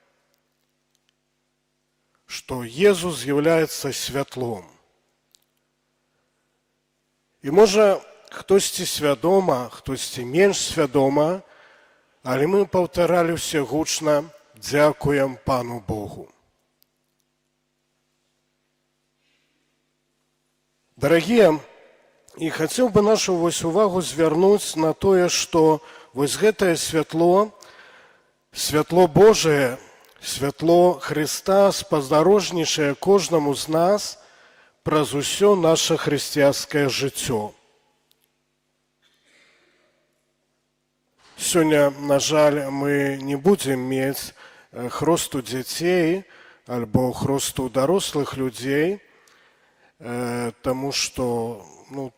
што Езус з'яўляецца святлом. І можа, хтосьці свядома, хтосьці менш свядома, але мы паўтаралі ўсе гучна: «Дзякуем Пану Богу». Дарагія, і хацеў бы нашу вось увагу звярнуць на тое, што вось гэтае святло, святло Божае, святло Хрыста спадарожнічае кожнаму з нас праз усё наша хрысціянскае жыццё. Сёння, на жаль, мы не будзем мець хросту дзяцей альбо хросту дарослых людзей, таму што, ну,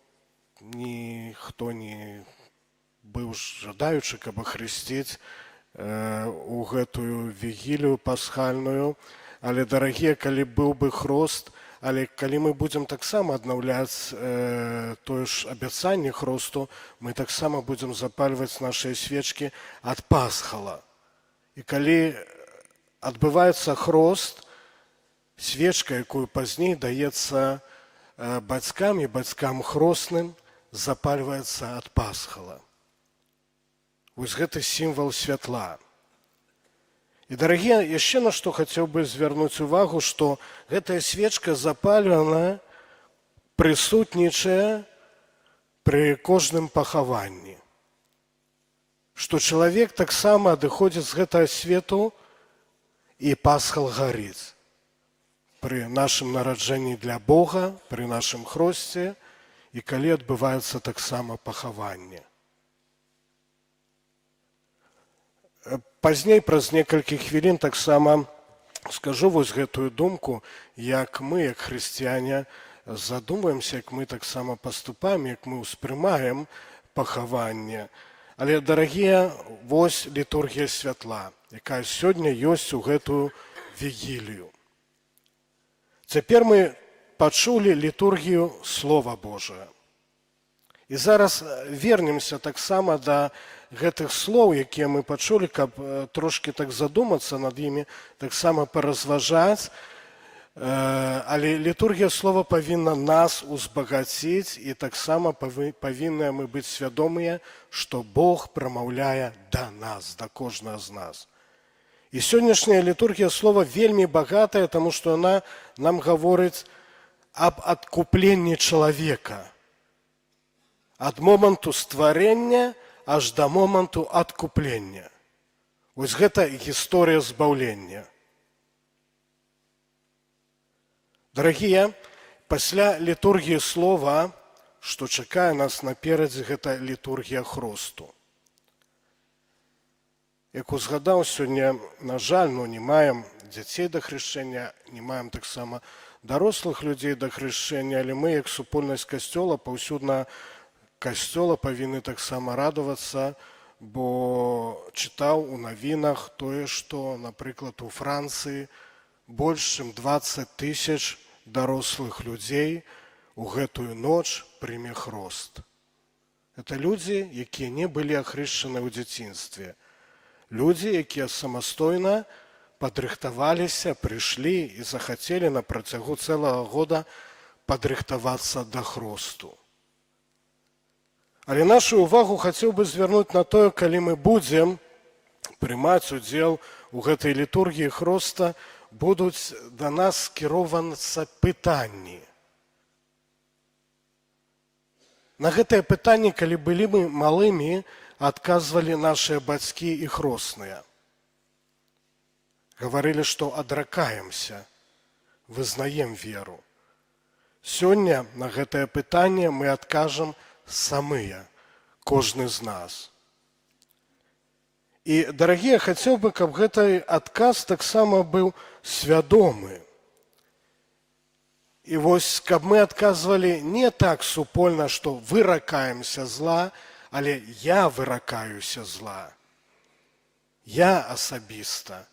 ніхто не быў жадаючы, каб ахрысціць у гэтую вігілію пасхальную. Але, дарагія, калі быў бы хрост, Але калі мы будзем таксама аднаўляць тое ж абяцанне хросту, мы таксама будзем запальваць нашыя свечкі ад пасхала. І калі адбываецца хрост, свечка, якую пазней даецца бацькам і бацькам хросным, запальваецца ад пасхала. Вось гэты сімвал святла. І, дарагія, яшчэ на што хацеў бы звярнуць увагу, што гэтая свечка запалена прысутнічае пры кожным пахаванні. Што чалавек таксама адыходзіць з гэтага свету, і пасхал гарыць. Пры нашым нараджэнні для Бога, пры нашым хросце і калі адбываецца таксама пахаванне. Пазней, праз некалькі хвілін, таксама скажу вось гэтую думку, як мы, як хрысціяне, задумваемся, як мы таксама паступаем, як мы ўспрымаем пахаванне. Але, дарагія, вось літургія святла, якая сёння ёсць у гэтую вігілію. Цяпер мы пачулі літургію Слова Божага. І зараз вернемся таксама да гэтых слоў, якія мы пачулі, каб трошкі так задумацца над імі, таксама паразважаць. Але літургія слова павінна нас узбагаціць, і таксама павінныя мы быць свядомыя, што Бог прамаўляе да нас, да кожнага з нас. І сённяшняя літургія слова вельмі багатая, таму што яна нам гаворыць аб адкупленні чалавека. Ад моманту стварэння аж да моманту адкуплення. Вось гэта гісторыя збаўлення. Дарагія, пасля літургіі слова, што чакае нас наперадзе, гэта літургія хросту. Як узгадаў сёння, на жаль, не маем дзяцей да хрышчэння, не маем таксама дарослых людзей да хрышчэння, але мы, як супольнасць касцёла, паўсюдна касцёла павінны таксама радавацца, бо чытаў у навінах тое, што, напрыклад, у Францыі больш чым 20 тысяч дарослых людзей у гэтую ноч прыме хрост. Это людзі, якія не былі ахрышчаны ў дзяцінстве. Людзі, якія самастойна падрыхтаваліся, прыйшлі і захацелі на працягу цэлага года падрыхтавацца да хросту. Але нашу увагу хацеў бы звярнуць на тое, калі мы будзем прымаць удзел у гэтай літургіі хроста, будуць да нас скіроўвацца пытанні. На гэтае пытанне, калі былі мы малымі, адказвалі нашыя бацькі і хросныя. Гаварылі, што адракаемся, вызнаем веру. Сёння на гэтае пытанне мы адкажам самыя, кожны з нас. І, дарагія, хацеў бы, каб гэты адказ таксама быў свядомы. І вось, каб мы адказвалі не так супольна, што выракаемся зла, але я выракаюся зла. Я асабіста.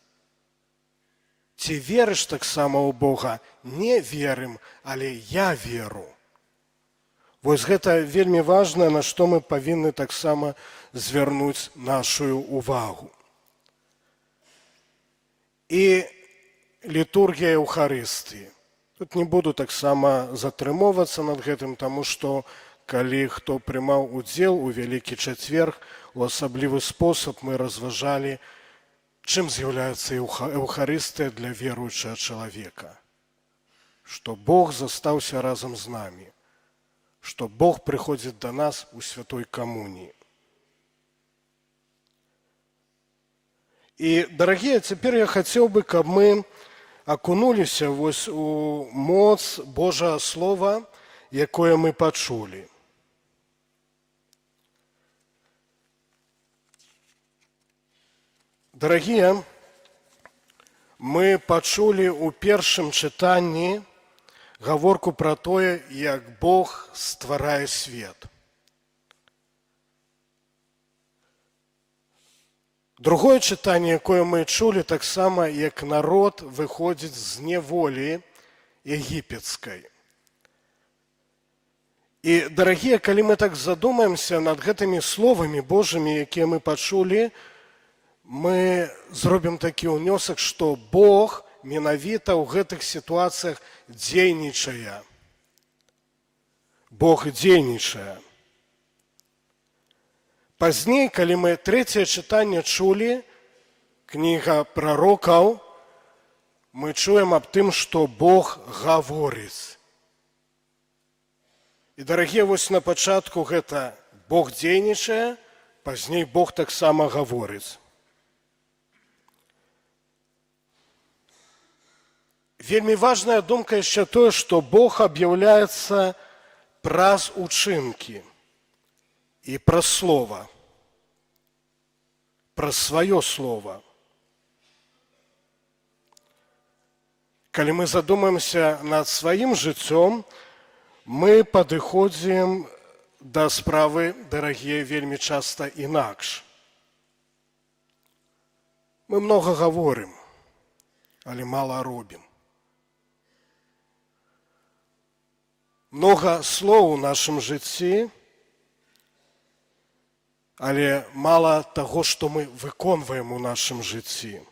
Ці верыш таксама ў Бога? Не верым, але я веру. Вось гэта вельмі важна, на што мы павінны таксама звярнуць нашу увагу. І літургія Еўхарыстыі. Тут не буду таксама затрымоўвацца над гэтым, таму што калі хто прымаў удзел у Вялікі чацверг, у асаблівы спосаб мы разважалі, чым з'яўляецца Еўхарыстыя для веруючага чалавека. Што Бог застаўся разам з намі, што Бог прыходзіць да нас у святой камуніі. І, дарагія, цяпер я хацеў бы, каб мы акунуліся вось у моц Божага Слова, якое мы пачулі. Дарагія, мы пачулі ў першым чытанні гаворку пра тое, як Бог стварае свет. Другое чытанне, якое мы чулі, таксама, як народ выходзіць з няволі егіпецкай. І, дарагія, калі мы так задумаемся над гэтымі словамі Божымі, якія мы пачулі, мы зробім такі ўнёсак, што Бог менавіта ў гэтых сітуацыях дзейнічае. Бог дзейнічае. Пазней, калі мы трэцяе чытанне чулі, кніга прарокаў, мы чуем аб тым, што Бог гаворыць. І, дарагія, вось на пачатку гэта Бог дзейнічае, пазней Бог таксама гаворыць. Вельмі важная думка яшчэ тое, што Бог аб'яўляецца праз учынкі і праз слова, праз сваё слово. Калі мы задумаемся над сваім жыццём, мы падыходзім да справы, дарагія, вельмі часта інакш. Мы многа гаворым, але мала робім. Многа слоў у нашым жыцці, але мала таго, што мы выконваем у нашым жыцці.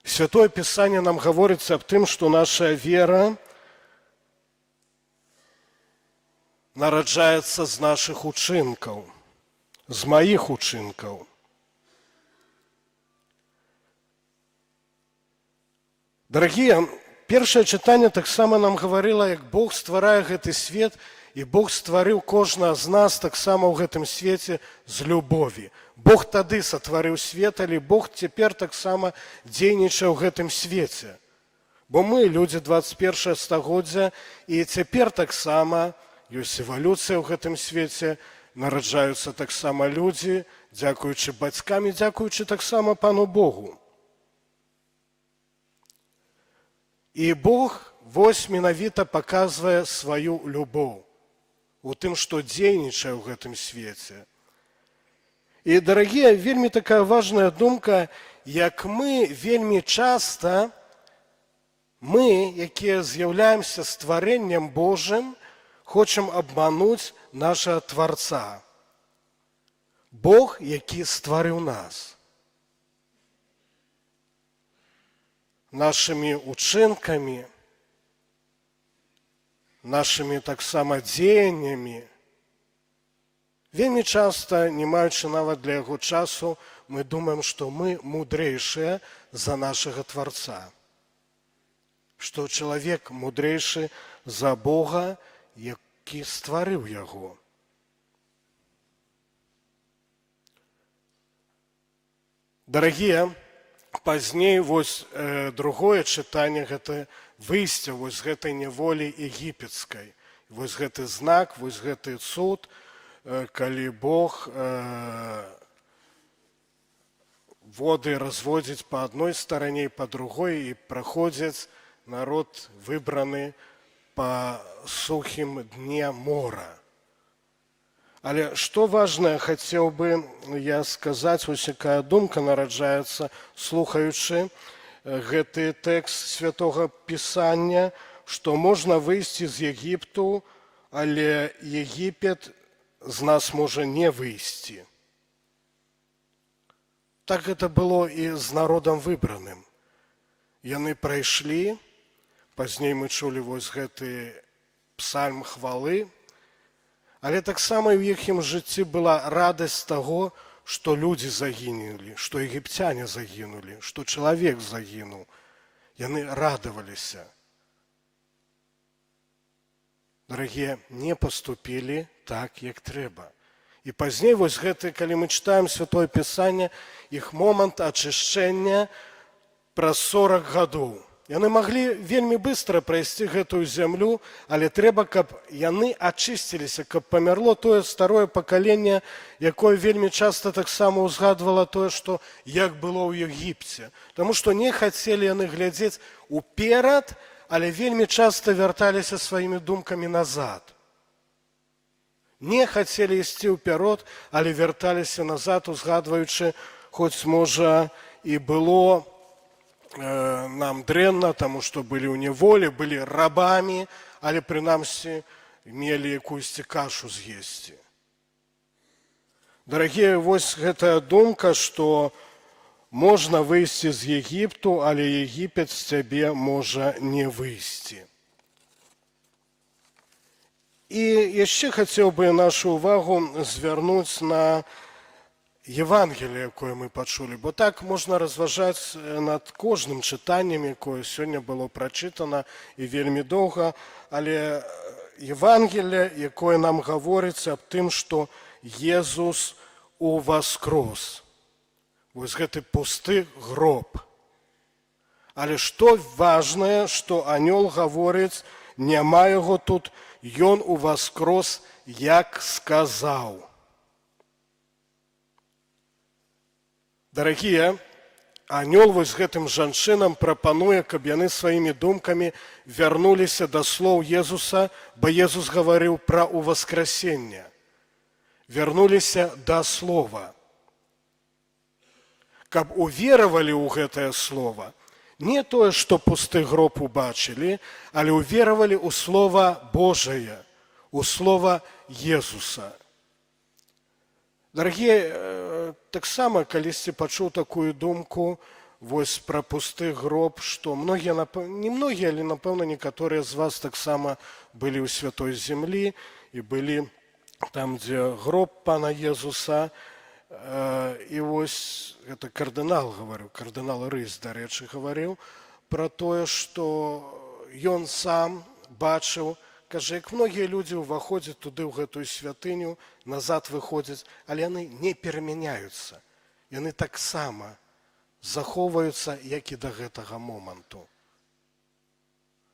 Святое Пісанне нам гаворыць аб тым, што наша вера нараджаецца з нашых учынкаў, з маіх учынкаў. Дарагія, першае чытанне таксама нам гаварыла, як Бог стварае гэты свет, і Бог стварыў кожнага з нас таксама ў гэтым свеце з любові. Бог тады сатварыў свет, але Бог цяпер таксама дзейнічае ў гэтым свеце. Бо мы, людзі 21 стагоддзя, і цяпер таксама ёсць эвалюцыя ў гэтым свеце, нараджаюцца таксама людзі, дзякуючы бацькам і дзякуючы таксама Пану Богу. І Бог вось менавіта паказвае сваю любоў у тым, што дзейнічае ў гэтым свеце. І, дарагія, вельмі такая важная думка, як мы вельмі часта, мы, якія з'яўляемся стварэннем Божым, хочам абмануць нашага Тварца. Бог, які стварыў нас. Нашымі учынкамі, нашымі таксама дзеяннямі. Вельмі часта, не маючы нават для яго часу, мы думаем, што мы мудрэйшыя за нашага Тварца. Што чалавек мудрэйшы за Бога, які стварыў яго. Дарагія, пазней вось другое чытанне гэта выйсце вось з гэтай няволі егіпецкай. Вось гэты знак, вось гэты цуд, калі Бог воды разводзіць па адной старане і па другой, і праходзіць народ выбраны па сухім дне мора. Але што важнае хацеў бы я сказаць, вось якая думка нараджаецца, слухаючы гэты тэкст Святога Пісання, што можна выйсці з Егіпту, але Егіпет з нас можа не выйсці. Так гэта было і з народам выбраным. Яны прайшлі, пазней мы чулі вось гэты псальм хвалы, але таксама і ў іхім жыцці была радасць таго, што людзі загінулі, што егіпцяне загінулі, што чалавек загінуў. Яны радаваліся. Дарагія, не паступілі так, як трэба. І пазней вось гэты, калі мы чытаем Святое Пісанне, іх момант ачышчэння праз 40 гадоў. Яны маглі вельмі быстра прайсці гэтую зямлю, але трэба, каб яны ачысціліся, каб памерло тое старое пакаленне, якое вельмі часта таксама ўзгадвала тое, што як было ў Егіпце. Таму што не хацелі яны глядзець уперад, але вельмі часта вярталіся сваімі думкамі назад. Не хацелі ісці ўперад, але вярталіся назад, узгадваючы, хоць можа і было нам дрэнна, таму што былі ў няволі, былі рабамі, але прынамсі мелі якуюсьці кашу з'есці. Дарагія, вось гэтая думка, што можна выйсці з Егіпту, але Егіпет з цябе можа не выйсці. І яшчэ хацеў бы нашу увагу звярнуць на Евангелие, якое мы пачулі, бо так можна разважаць над кожным чытаннем, якое сёння было прачытана і вельмі доўга, але Евангелие, якое нам гаворыць аб тым, што Езус уваскрос. Вось гэты пусты гроб. Але што важнае, што анёл гаворыць, няма яго тут, ён уваскрос, як сказаў. Дарагія, анёл вось гэтым жанчынам прапануе, каб яны сваімі думкамі вярнуліся да слоў Езуса, бо Езус гаварыў пра ўваскрасенне. Вярнуліся да слова. Каб уверавалі ў гэтае слово. Не тое, што пусты гроб убачылі, але уверавалі ў слова Божае, у слова Езуса. Дарагія, таксама калісьці пачуў такую думку вось пра пусты гроб, што многія, не многія, але, напэўна, некаторыя з вас таксама былі ў святой зямлі і былі там, дзе гроб пана Езуса. І вось гэта кардынал гаварыў, кардынал Рысь, дарэчы, гаварыў пра тое, што ён сам бачыў, кажа, як многія людзі ўваходзяць туды ў гэтую святыню, назад выходзяць, але яны не перамяняюцца. Яны таксама захоўваюцца, як і да гэтага моманту.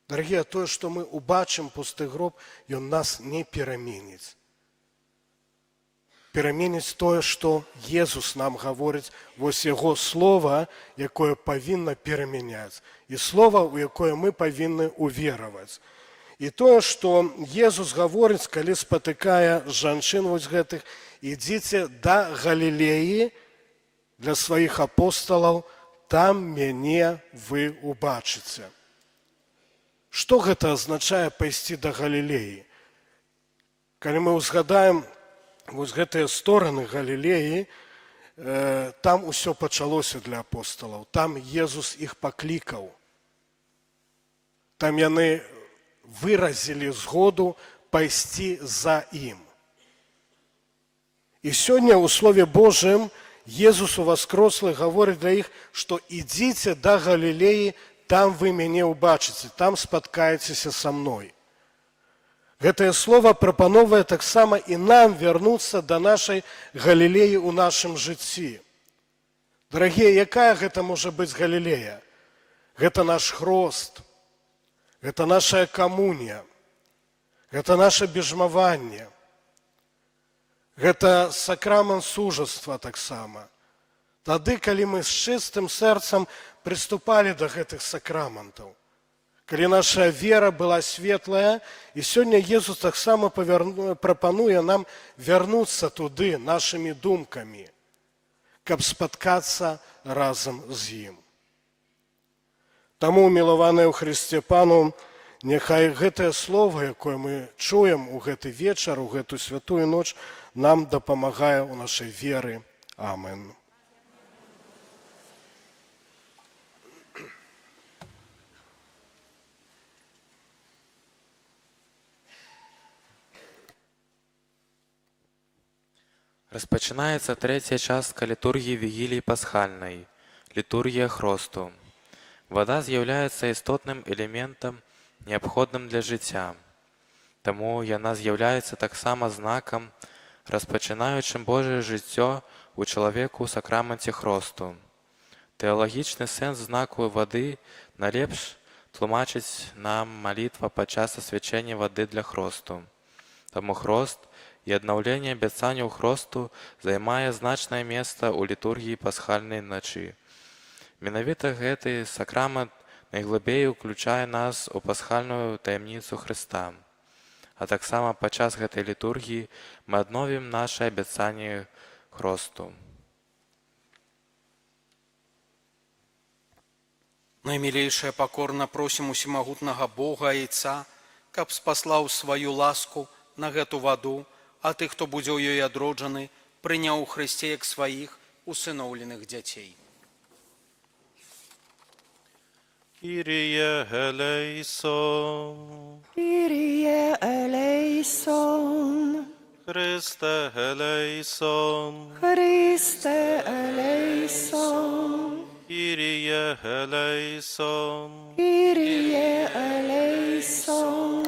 Дарагія, тое, што мы убачым пусты гроб, ён нас не пераменіць. Пераменіць тое, што Езус нам гаворыць, вось яго слова, якое павінна перамяняць, і слова, у якое мы павінны увераваць. І тое, што Езус гаворыць, калі спатыкае жанчын вось гэтых, ідзіце да Галілеі для сваіх апосталаў, там мяне вы убачыце. Што гэта азначае пайсці да Галілеі? Калі мы ўзгадаем вось гэтыя стораны Галілеі, там усё пачалося для апосталаў, там Езус іх паклікаў. Там яны выразілі згоду пайсці за ім. І сёння ў Слове Божым Езус уваскрослы гаворыць для іх, што ідзіце да Галілеі, там вы мяне ўбачыце, там спаткаецеся са мной. Гэтае слово прапановвае таксама і нам вярнуцца да нашай Галілеі ў нашым жыцці. Дарагія, якая гэта можа быць Галілея? Гэта наш хрост, гэта наша камунія, гэта наше бежмаванне, гэта сакрамент сужаства таксама. Тады, калі мы з чыстым сэрцам прыступалі да гэтых сакраментаў, калі наша вера была светлая, і сёння Езус таксама прапануе нам вярнуцца туды нашымі думкамі, каб спаткацца разам з ім. Таму, мілаваныя ў Хрысце Пану, няхай гэтае слово, якое мы чуем у гэты вечар, у гэту святую ноч, нам дапамагае ў нашай веры. Амен. Распачынаецца трэцяя частка літургіі вігіліі пасхальнай, літургія хросту. Вада з'яўляецца істотным элементам, неабходным для жыцця. Таму яна з'яўляецца таксама знакам, распачынаючым Божае жыццё ў чалавеку ў сакраманце хросту. Тэалагічны сэнс знаку вады найлепш тлумачыць нам малітва падчас асвячэння вады для хросту. Таму хрост і аднаўленне абяцанняў хросту займае значнае месца ў літургіі пасхальнай начы. Менавіта гэты сакрамент найглыбей уключае нас у пасхальную таямніцу Хрыста. А таксама падчас гэтай літургіі мы адновім наша абяцанне хросту. Наймілейшыя, пакорна просім усемагутнага Бога Айца, каб спаслаў сваю ласку на гэту ваду, а тых, хто будзе ў ёй адроджаны, прыняў у Хрысце як сваіх усыноўленых дзяцей. Kyrie eleison. Kyrie eleison. Chryste eleison. Chryste eleison. Kyrie eleison. Kyrie eleison.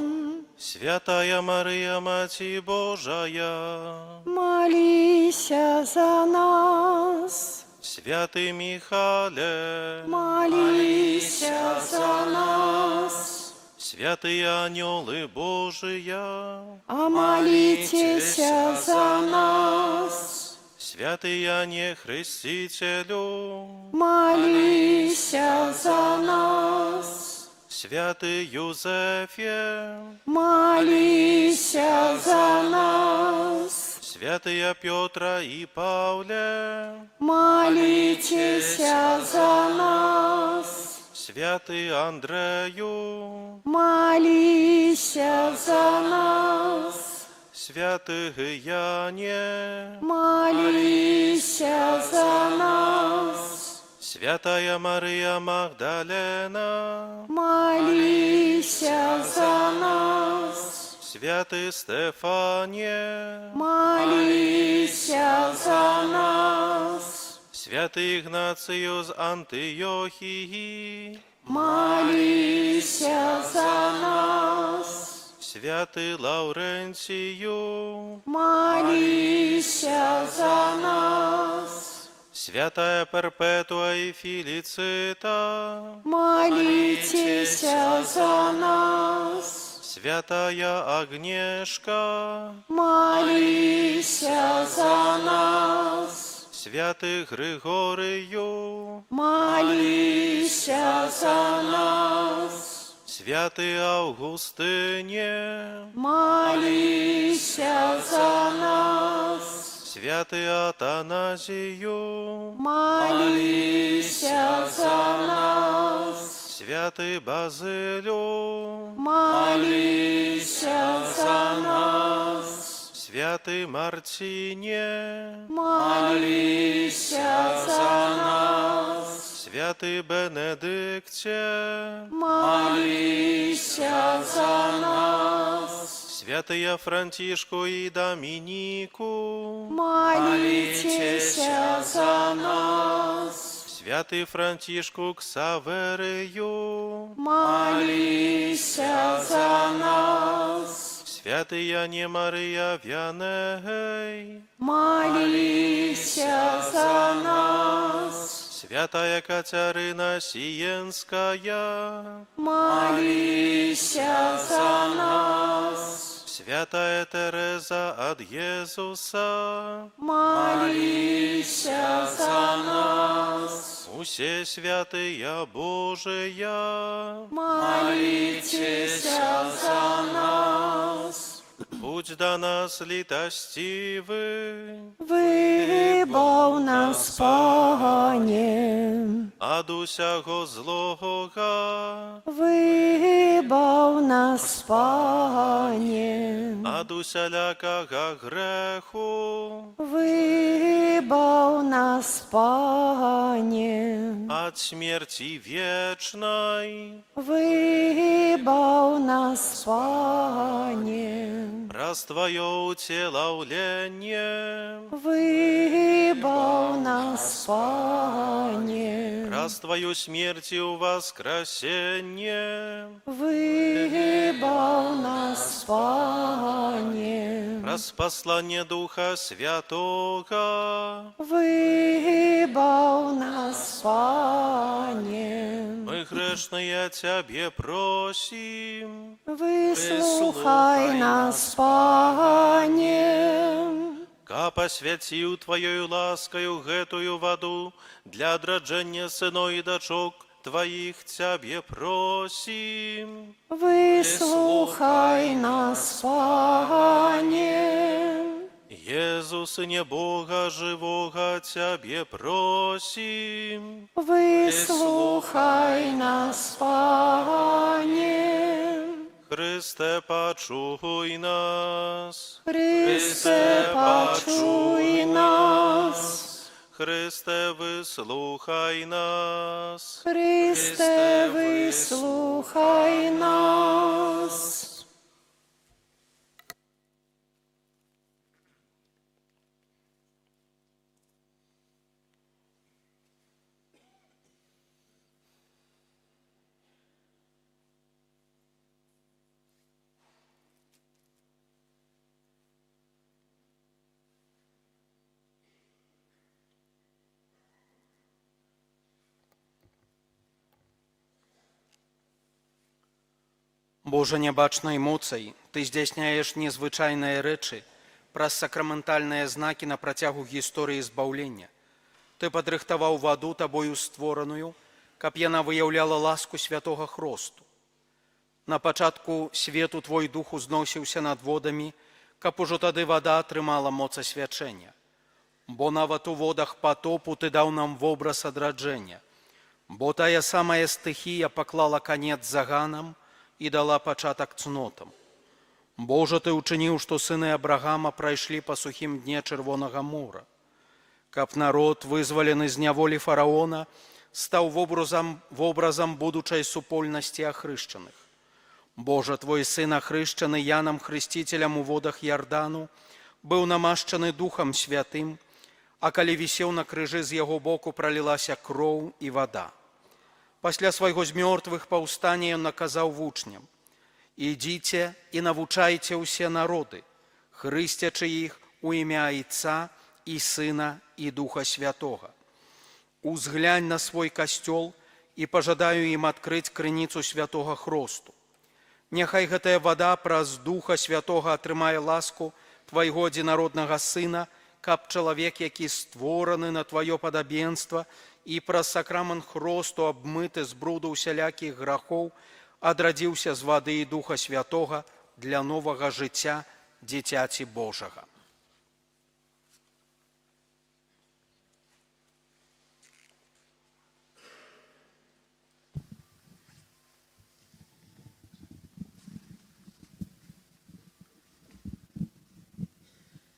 Святая Мария, Мати Божая, Молися за нас. Святый Михале, Молися за нас. Святые анёлы Божия, А молитеся за нас. Святый Иоанне Хрестителю, Молися за нас. Святый Юзефе, Молися за нас. Святые Петра и Павле, Молитеся за нас. Святый Андрею, Молися за нас. Святый Яне, Молися за нас. Святая Мария Магдалена, Молися за нас. Святый Стефане, Молися за нас. Святый Игнацию з Антиохии, Молися за нас. Святый Лаурентию, Молися за нас. Святая Перпетуа и Фелицита, Молитеся за нас. Святая Агнешка, Молися за нас. Святый Григорию, Молися за нас. Святый Августине, Молися за нас. Святый Атанасию, Молися за нас. Святый Базилю, Молися за нас. Святый Мартине, Молися за нас. Святый Бенедикте, Молися за нас. Святые Франтишку и Доминику, Молитеся за нас. Святый Франтишку Ксаверию, Молися за нас. Святый Яне Мария Вианей, Молися за нас. Святая Катерина Сиенская, Молися за нас. Святая Тереза от Иисуса, Молися за нас. Усе святыя Божия, Молитеся за нас. Будь да нас літасцівы, Выбаў нас, Пане, ад усяго злога, выбаў нас, Пане, ад усялякага грэху, выбаў нас, Пане, ад смерці вечнай, выбаў нас, Пане, праз Тваё ўцелаўленне, выбаў нас, Пане, праз Тваю смерць і ўваскрасенне, выбаў нас, Пане, праз пасланне Духа Святога, выбаў нас, Пане, мы грэшныя Цябе просім, выслухай нас, Пане, каб асвяціў Тваёю ласкаю гэтую ваду для адраджэння сыноў і дачок Тваіх Цябе просім. Выслухай нас, Пане, Езус Сыне Бога жывога, Цябе просім. Выслухай нас, Пане. Хрысце, пачуй нас. Хрысце, пачуй нас. Хрысце, выслухай нас. Хрысце, выслухай нас. Божа нябачнай моцай, Ты здзяйсняеш незвычайныя рэчы праз сакраментальныя знакі на працягу гісторыі збаўлення. Ты падрыхтаваў ваду табою створаную, каб яна выяўляла ласку святога хросту. На пачатку свету твой дух узносіўся над водамі, каб ужо тады вада атрымала моц асвячэння. Бо нават у водах патопу ты даў нам вобраз адраджэння. Бо тая самая стыхія паклала канец заганам і дала пачатак цнотам. Божа, ты ўчыніў, што сыны Абрагама прайшлі па сухім дне Чырвонага мора, каб народ, вызвалены з няволі фараона, стаў вобразам будучай супольнасці ахрышчаных. Божа, твой сын, ахрышчаны Янам Хрысціцелем у водах Ярдану, быў намашчаны Духам Святым, а калі вісеў на крыжы, з яго боку пралілася кроў і вада. Пасля свайго з мёртвых паўстання ён наказаў вучням: «Ідзіце і навучайце ўсе народы, хрысцячы іх у імя Айца і Сына і Духа Святога. Узглянь на свой касцёл і пажадаю ім адкрыць крыніцу святога хросту. Няхай гэтая вада праз Духа Святога атрымае ласку Твайго адзінароднага Сына, каб чалавек, які створаны на Тваё падабенства і праз сакрамент хросту абмыты з бруду ўсялякіх грахоў, адрадзіўся з вады і Духа Святога для новага жыцця дзіцяці Божага.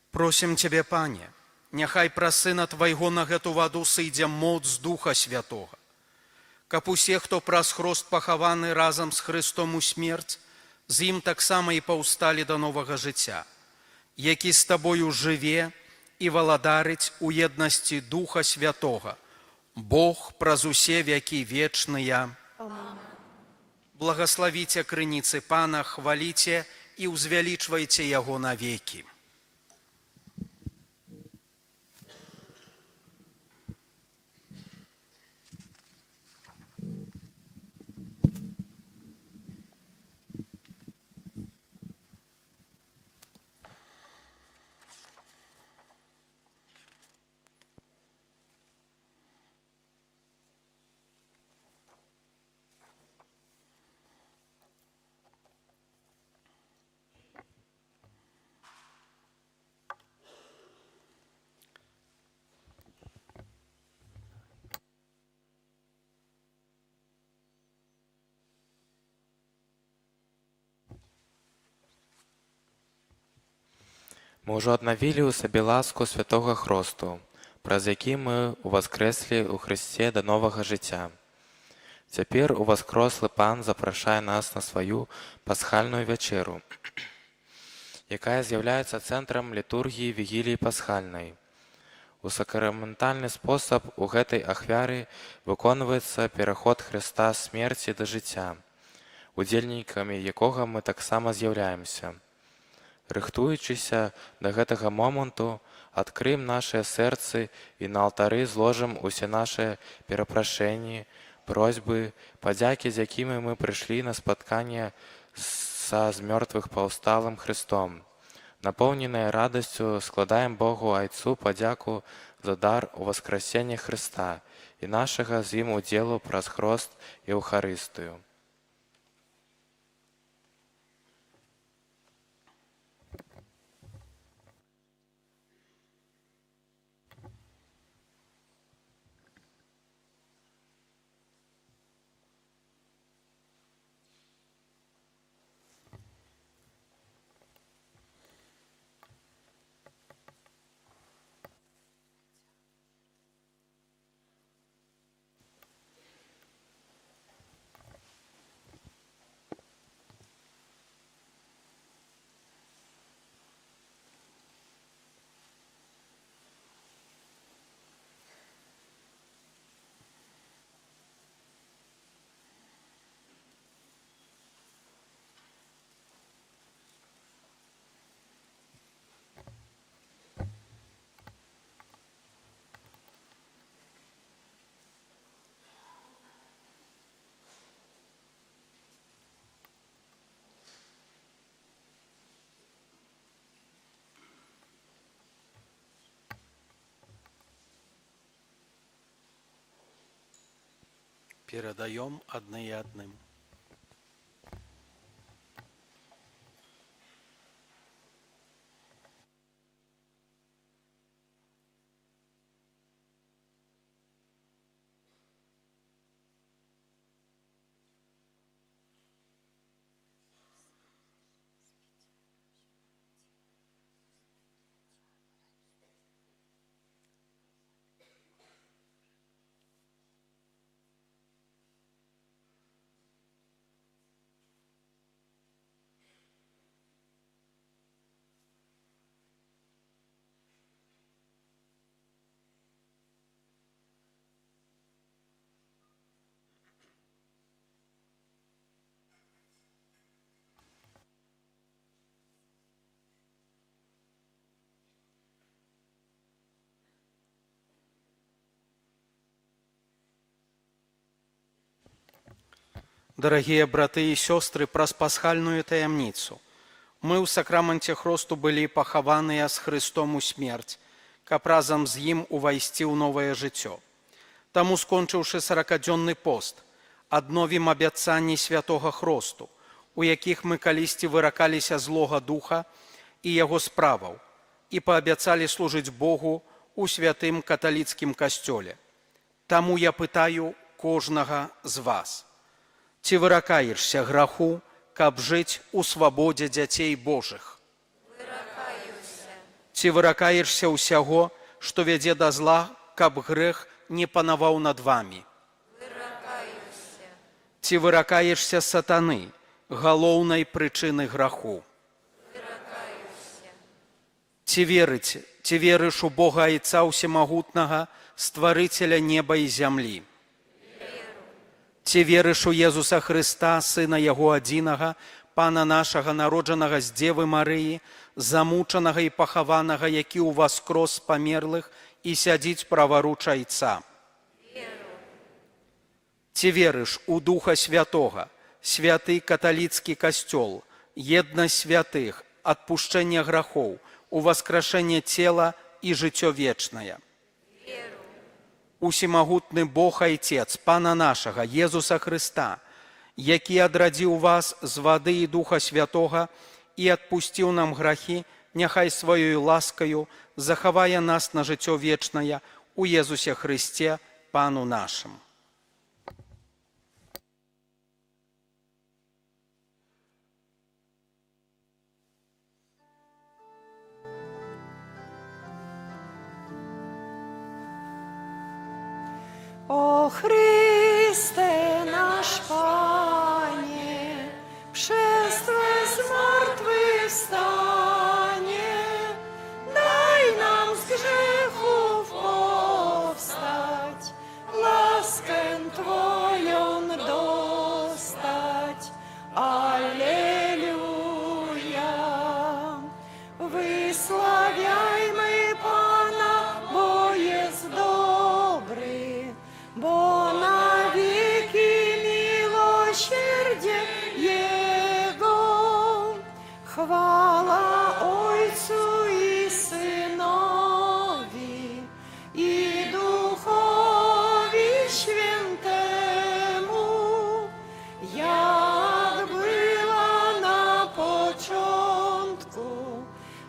Просім Цябе, Пане, няхай праз Сына Твайго на гэту ваду сыдзе моц Духа Святога, каб усе, хто праз хрост пахаваны разам з Хрыстом у смерць, з ім таксама і паўсталі да новага жыцця, які з Табою жыве і валадарыць у еднасці Духа Святога, Бог праз усе вякі вечныя. Благаславіце крыніцы Пана, хваліце і ўзвялічвайце Яго навекі. Мы ўжо аднавілі ў сабе ласку святога хросту, праз які мы ўваскрэслі ў Хрысце да новага жыцця. Цяпер уваскрослы Пан запрашае нас на сваю пасхальную вячэру, якая з'яўляецца цэнтрам літургіі вігіліі пасхальнай. У сакраментальны спосаб у гэтай ахвяры выконваецца пераход Хрыста з смерці да жыцця, удзельнікамі якога мы таксама з'яўляемся. Рыхтуючыся да гэтага моманту, адкрыем нашыя сэрцы і на алтары зложым усе нашыя перапрашэнні, просьбы, падзякі, з якімі мы прыйшлі на спатканне са з мёртвых паўсталым Хрыстом. Напоўненыя радасцю складаем Богу Айцу падзяку за дар уваскрасення Хрыста і нашага з ім удзелу праз хрост і Эўхарыстыю. Перадаём адны адным. Дарагія браты і сёстры, праз пасхальную таямніцу мы ў сакраманце хросту былі пахаваныя з Хрыстом у смерць, каб разам з ім увайсці ў новае жыццё. Таму, скончыўшы саракадзённы пост, адновім абяцанні святога хросту, у якіх мы калісьці выракаліся злога духа і яго справаў і паабяцалі служыць Богу ў святым каталіцкім касцёле. Таму я пытаю кожнага з вас: ці выракаешся граху, каб жыць у свабодзе дзяцей Божых? Ці выракаешся ўсяго, што вядзе да зла, каб грэх не панаваў над вамі? Ці выракаешся сатаны, галоўнай прычыны граху? Ці верыш у Бога Айца Усемагутнага, стварыцеля неба і зямлі? Ці верыш у Езуса Хрыста, Сына Яго адзінага, Пана нашага, народжанага з Дзевы Марыі, замучанага і пахаванага, які ўваскрос з памерлых і сядзіць праваруч Айца? Ці верыш у Духа Святога, святы каталіцкі касцёл, еднасць святых, адпушчэнне грахоў, уваскрашэнне цела і жыццё вечнае? Усемагутны Бог Айцец, Пана нашага, Езуса Хрыста, які адрадзіў вас з вады і Духа Святога і адпусціў нам грахі, няхай сваёй ласкаю захавае нас на жыццё вечнае у Езусе Хрысце, Пану нашым. O Chryste nasz Panie, przez Twe zmartwychwstanie, daj nam z grzechów powstać, laskę Twoją dostać. Alleluja. Wysławiajmy Pana, bo jest dobry, bo na wieki miłosierdzie Jego. Chwała Ojcu i Synowi, i Duchowi Świętemu, jak była na początku,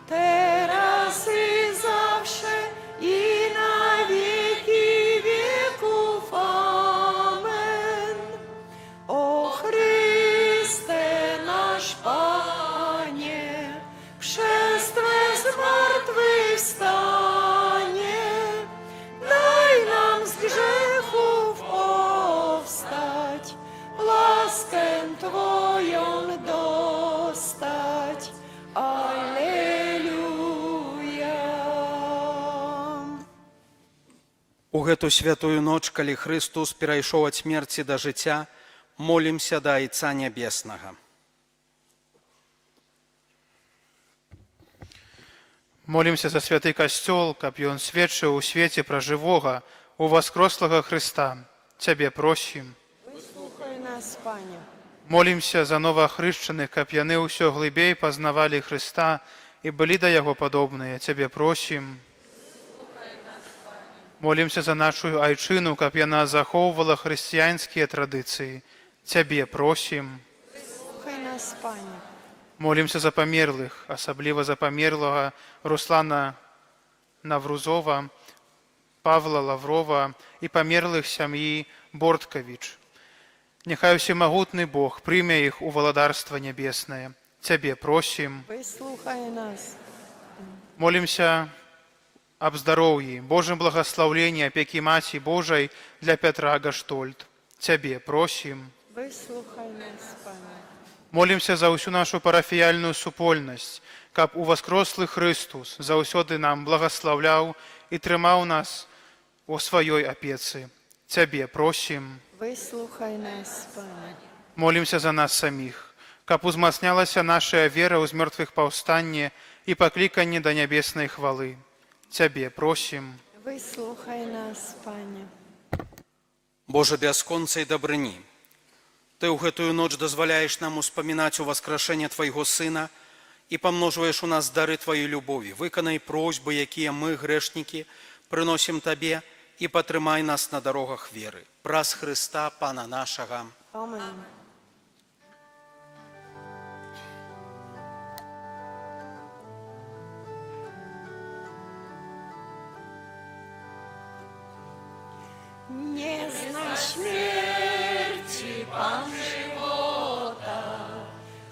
teraz i zawsze, i na wieki wieków. Amen. O Chryste nasz Panie, przez Twe zmartwychwstanie, daj nam z grzechów powstać, laskę Twoją dostać. Alleluja. У гэту святую ноч, калі Хрыстус перайшоў ад смерці да жыцця, молімся да Айца Нябеснага. Молімся за святы Касцёл, каб ён сведчыў у свеце пра жывога, уваскрослага Хрыста. Цябе просім. Выслухай нас, Пане. Молімся за новахрышчаных, каб яны ўсё глыбей пазнавалі Хрыста і былі да Яго падобныя. Цябе просім. Молімся за нашу айчыну, каб яна захоўвала хрысціянскія традыцыі. Цябе просім. Выслухай нас, Пане. Молімся за памерлых, асабліва за памерлага Руслана Наврузова, Павла Лаврова і памерлых сям'і Борткавіч. Няхай усемагутны Бог прыме іх у валадарства нябеснае. Цябе просім. Выслухай нас. Молімся аб здароўі, Божым благаслаўленні, апекі Маці Божай для Пятра Гаштольд. Цябе просім. Выслухай нас, Пане. Молімся за ўсю нашу парафіяльную супольнасць, каб уваскрослы Хрыстус заўсёды нам благаслаўляў і трымаў нас у сваёй апецы. Цябе просім. Выслухай нас, Пане. Молімся за нас саміх, каб узмацнялася наша вера ў з мёртвых паўстанне і пакліканне да нябеснай хвалы. Цябе просім. Выслухай нас, Пане. Божа бясконцай дабрыні, Ты ў гэтую ноч дазваляеш нам успамінаць уваскрашэнне Твайго Сына і памножваеш у нас дары Тваёй любові. Выканай просьбы, якія мы, грэшнікі, прыносім Табе, і падтрымай нас на дарогах веры. Праз Хрыста, Пана нашага. Амэн. Nie zna śmierci Pan żywota,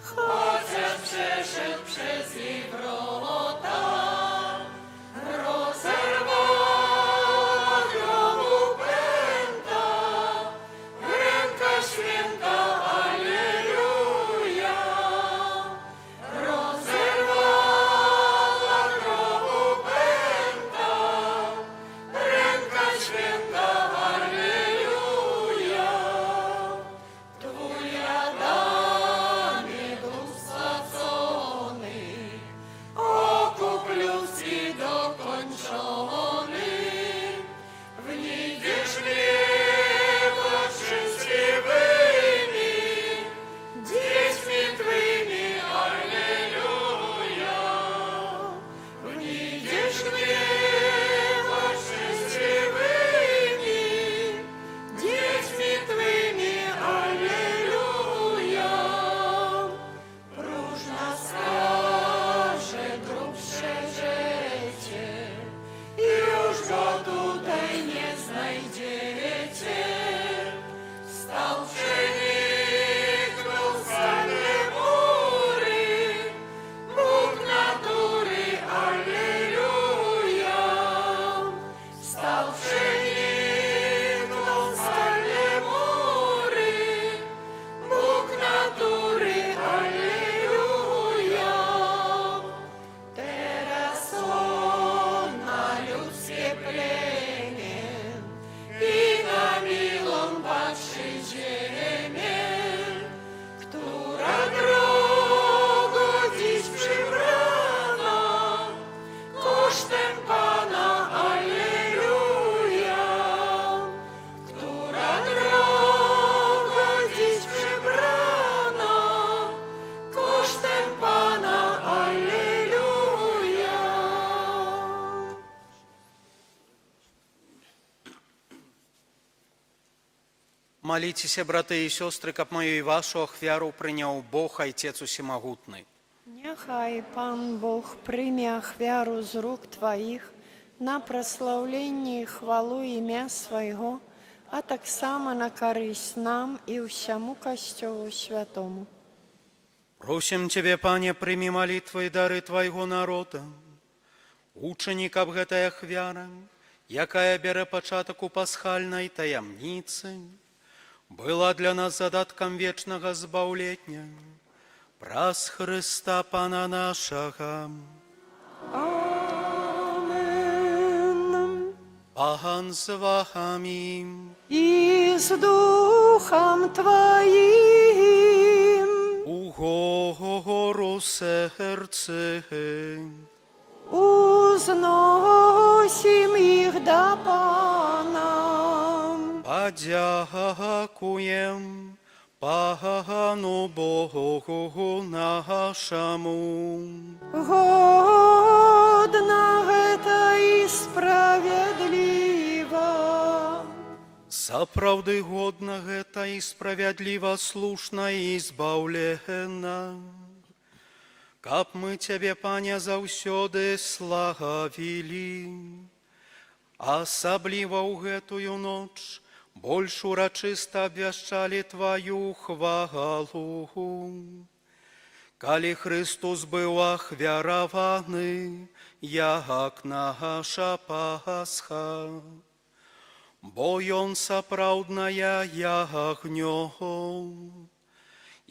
chociaż przeszedł przez jej wrota. Rozerwała grobu pęta, ręka święta, alleluja. Rozerwała grobu pęta, ręka święta, alleluja. Twój Adamie duch spłacony, okup ludzki dokończony. Wnijdziesz w niebo szczęśliwymi, dziećmi Twymi, alleluja. Wnijdziesz w niebo szczęśliwymi, dziećmi Twymi, alleluja. Próżna skaże grób strzeżecie, już go tutaj nie znajdziecie. Wstał, przeniknął skalne mury, Bóg natury, alleluja. Wstał, przeniknął skalne mury, Bóg natury, alleluja. Teraz On na ludzkie plemię i na milą patrzy ziemię, która drogo dziś przybrana kosztem Pana, alleluja. Która drogo dziś przybrana kosztem Pana, alleluja. Маліцеся, браты і сёстры, каб маю і вашу ахвяру прыняў Бог, Айцец усемагутны. Няхай Пан Бог прыме ахвяру з рук Тваіх на праслаўленне і хвалу імя Свайго, а таксама на карысць нам і ўсяму Касцёлу святому. Просім Цябе, Пане, прымі малітвы і дары Твайго народа. Учыні, каб гэтая ахвяра, якая бярэ пачатак у пасхальнай таямніцы, была для нас задаткам вечнага збаўлення. Праз Хрыста Пана нашага. Амэн. Пан з вамі. І з духам Тваім. Угору сэрцы. Узносім іх да Пана. Падзякуем Пану Богу нашаму. Годна гэта і справядліва. Сапраўды годна гэта і справядліва, слушна і збаўленна, каб мы Цябе, Пане, заўсёды славілі, асабліва ў гэтую ноч больш урачыста абвяшчалі Тваю хвалу. Калі Хрыстус быў ахвяраваны, як наша Пасха, бо Ён сапраўдная ягнё,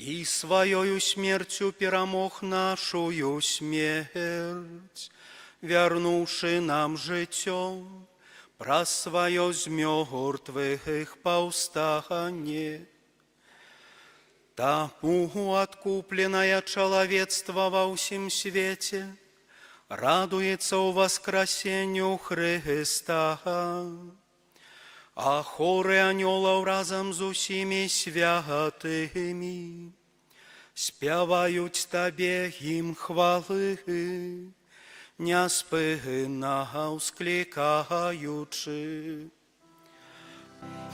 і сваёю смерцю перамог нашую смерць, вярнуўшы нам жыццё праз сваё з мёртвых паўстанне. Таму адкупленае чалавецтва ва ўсім свеце радуецца ўваскрасенню Хрыста, а хоры анёлаў разам з усімі святымі спяваюць Табе гімн хвалы, няспынна ўсклікаючы.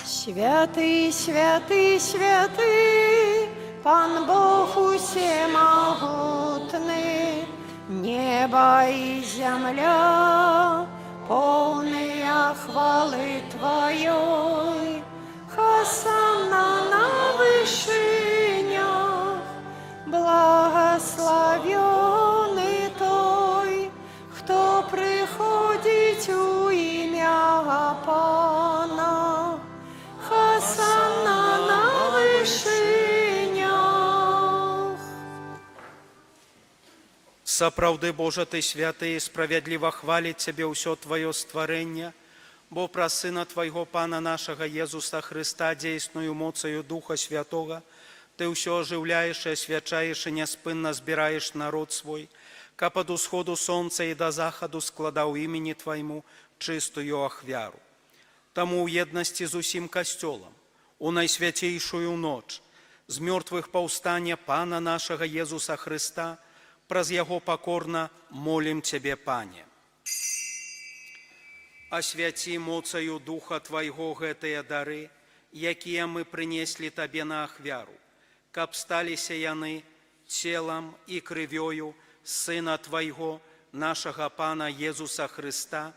Святы, святы, святы, Пан Бог усемагутны, неба і зямля, поўныя хвалы Тваёй. Хасанна на вышынях, благаславёны той, хто прыходзіць у імя Пана. Хасанна на вышынях. Сапраўды, Божа, Ты святы, і справядліва хваліць Цябе ўсё Тваё стварэнне, бо праз Сына Твайго, Пана нашага Езуса Хрыста, дзейснаю моцаю Духа Святога, Ты ўсё ажыўляеш і асвячаеш і няспынна збіраеш народ свой, каб ад усходу сонца і да захаду складаў імені Твайму чыстую ахвяру. Таму ў еднасці з усім Касцёлам, у найсвяцейшую ноч, з мёртвых паўстання Пана нашага Езуса Хрыста, праз Яго пакорна молім Цябе, Пане. Асвяці моцаю Духа Твайго гэтыя дары, якія мы прынеслі Табе на ахвяру, каб сталіся яны целам і крывёю Сына Твайго, нашага Пана Езуса Хрыста,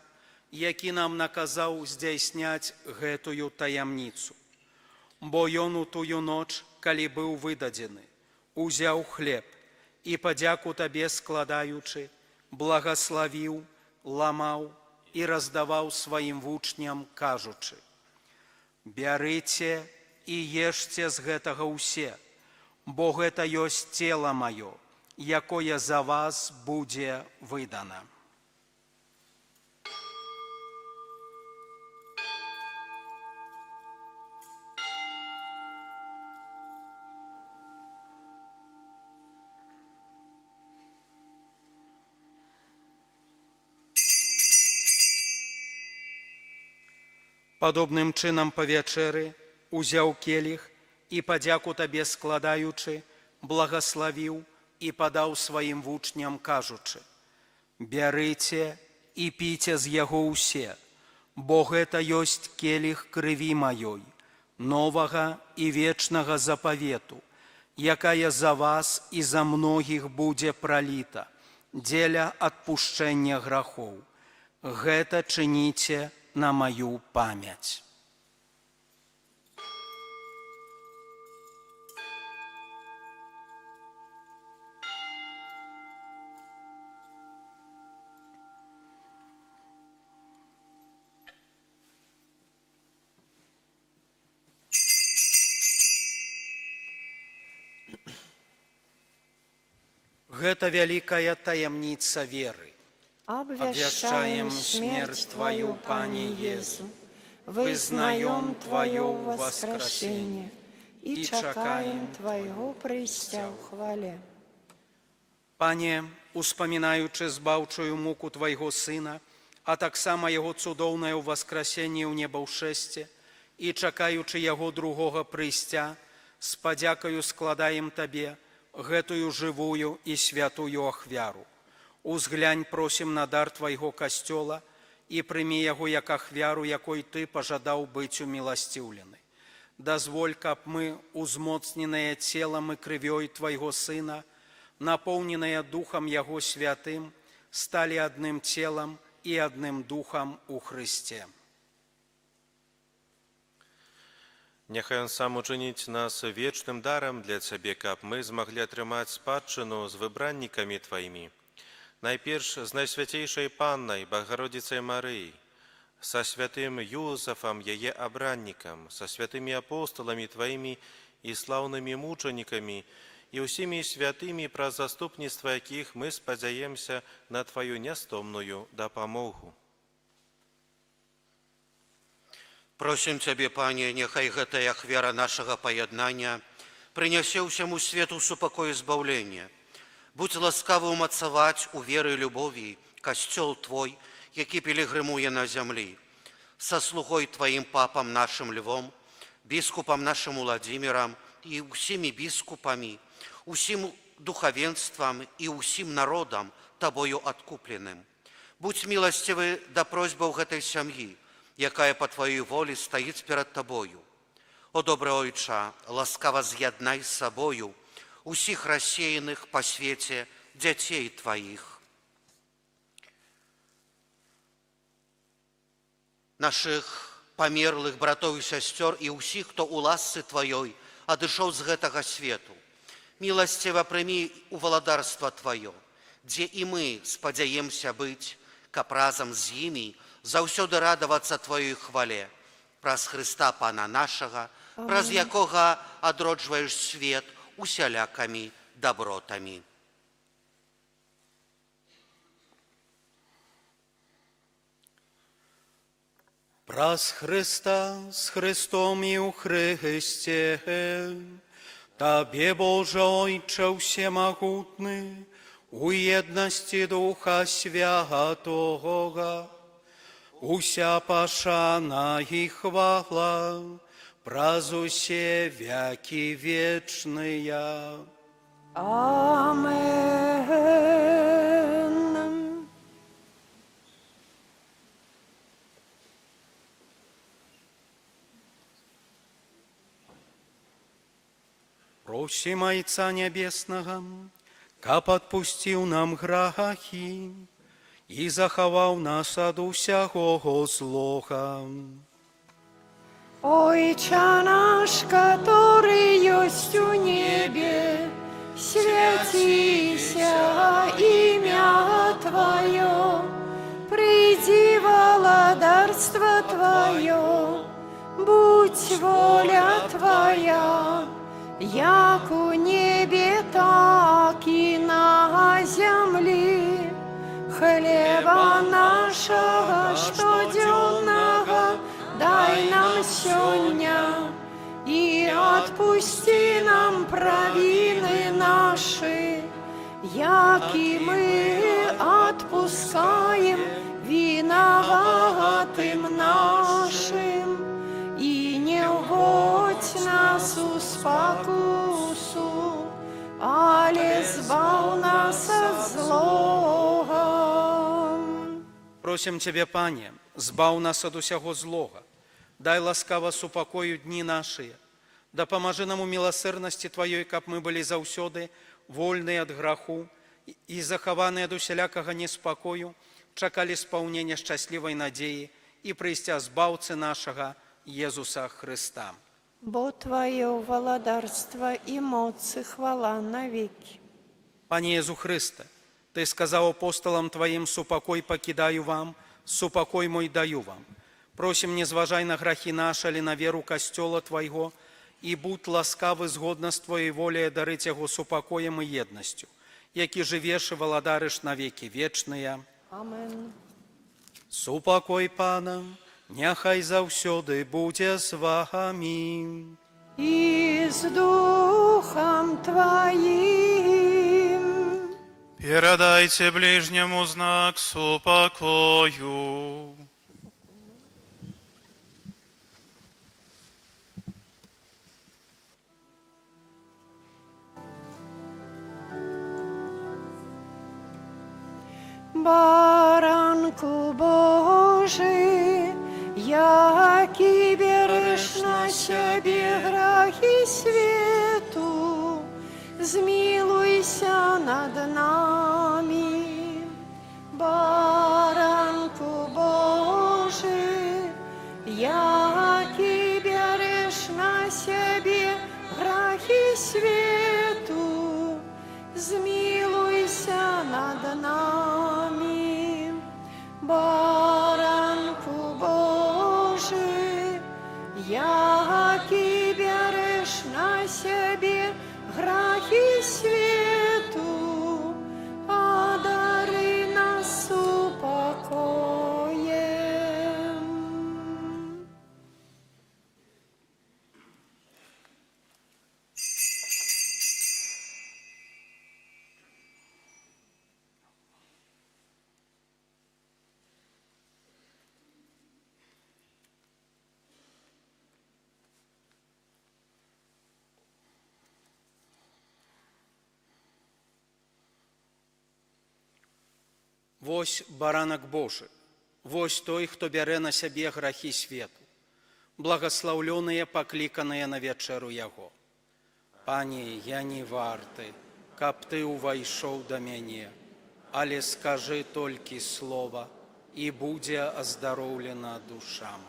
які нам наказаў здзяйсняць гэтую таямніцу. Бо Ён у тую ноч, калі быў выдадзены, узяў хлеб і, падзяку Табе складаючы, благаславіў, ламаў і раздаваў сваім вучням, кажучы: «Бярыце і ешце з гэтага ўсе, бо гэта ёсць цела маё, якое за вас будзе выдана». Падобным чынам па вячэры узяў келіх і, падзяку Табе складаючы, благаславіў і падаў сваім вучням, кажучы: «Бярыце і піце з яго ўсе, бо гэта ёсць келіх крыві маёй, новага і вечнага запавету, якая за вас і за многіх будзе праліта дзеля адпушчэння грахоў. Гэта чыніце на маю памяць». Гэта вялікая таямніца веры. Абвяшчаем смерць Тваю, Пане Езу, вызнаём Тваё ўваскрасенне і чакаем Твайго прыйсця ў хвале. Пане, успамінаючы збаўчую муку Твайго Сына, а таксама Яго цудоўнае ўваскрасенне ў небаўшэсце і чакаючы Яго другога прыйсця, з падзякаю складаем Табе гэтую жывую і святую ахвяру. Узглянь, просім, на дар Твайго Касцёла і прымі яго як ахвяру, якой Ты пажадаў быць уміласціўлены. Дазволь, каб мы, узмоцненыя целам і крывёй Твайго Сына, напоўненыя Духам Яго Святым, сталі адным целам і адным духам у Хрысце. Няхай Ён сам учыніць нас вечным дарам для Цябе, каб мы змаглі атрымаць спадчыну з выбраннікамі Тваімі. Найперш з Найсвяцейшай Паннай, Багародзіцай Марыяй, са святым Юзафам, яе абраннікам, са святымі апосталамі Тваімі і слаўнымі мучанікамі, і ўсімі святымі, праз заступніцтва якіх мы спадзяемся на Тваю нястомную дапамогу. Просім Цябе, Пане, няхай гэтая ахвяра нашага паяднання прынясе ўсяму свету супакой і збаўленне. Будзь ласкавы ўмацаваць у веры і любові касцёл Твой, які пілігрымуе на зямлі, са слугой Тваім папам нашым Львом, біскупам нашым Уладзімірам і ўсімі біскупамі, усім духавенствам і ўсім народам, Табою адкупленым. Будзь міласцівы да просьбаў гэтай сям'і, якая па Тваёй волі стаіць перад Табою. О добры Ойча, ласкава з'яднай з сабою усіх рассеяных па свеце дзяцей Тваіх. Нашых памерлых братоў і сясцёр і ўсіх, хто ў ласцы Тваёй адышоў з гэтага свету. Міласціва прымі ў валадарства Тваё, дзе і мы спадзяемся быць, каб разам з імі заўсёды радавацца Тваёй хвале, праз Хрыста Пана нашага, праз якога адроджваеш свет усялякамі дабротамі. Праз Хрыста, з Хрыстом і ў Хрысце, Табе, Божа Ойча ўсемагутны, у еднасці Духа Святога, уся пашана і хвала праз усе вякі вечныя. Амен. Просім Айца Нябеснага, каб адпусціў нам грахі і захаваў нас ад усяго злога. Ойча наш, каторы ёсць у небе, свяціся імя Тваё, прыйдзі валадарства Тваё, будзь воля Твая, як у небе, так і на зямлі. Хлеба нашага штодзённага дай нам сёння, і адпусці нам правіны нашы, як і мы адпускаем вінаватым нашым. І не ўводзь нас у спакусу, але збаў нас ад злога. Просім Цябе, Пане, збаў нас ад усяго злога. Дай ласкава супакою дні нашыя. Дапамажы нам у міласэрнасці Тваёй, каб мы былі заўсёды вольныя ад граху і захаваныя ад усялякага неспакою, чакалі спаўнення шчаслівай надзеі і прыйсця Збаўцы нашага Езуса Хрыста. Бо Тваё валадарства і моц і хвала навекі. Пане Езу Хрысце, Ты сказаў апосталам Тваім: «Супакой пакідаю вам, супакой мой даю вам». Просім, не зважай на грахі нашы, але на веру Касцёла Твайго, і будзь ласкавы згодна з Тваёй воляй адарыць яго супакоем і еднасцю, які жывеш і валадарыш на векі вечныя. Амен. Супакой Пана няхай заўсёды будзе з вамі. І з духам Тваім. Перадайце бліжняму знак супакою. Баранку Божы, Божы, які бярэш на сябе грахі свету, змілуйся над намі. Баранку Божы, які бярэш на сябе грахі свету, змілуйся над намі. Баранку Божы, які бярэш на сябе грахі свету, адары нас супакоем. Вось Баранак Божы, вось той, хто бярэ на сябе грахі свету, благаслаўлёныя, пакліканыя на вячэру Яго. Пане, я не варты, каб Ты ўвайшоў да мяне, але скажы толькі слова, і будзе аздароўлена душа мая.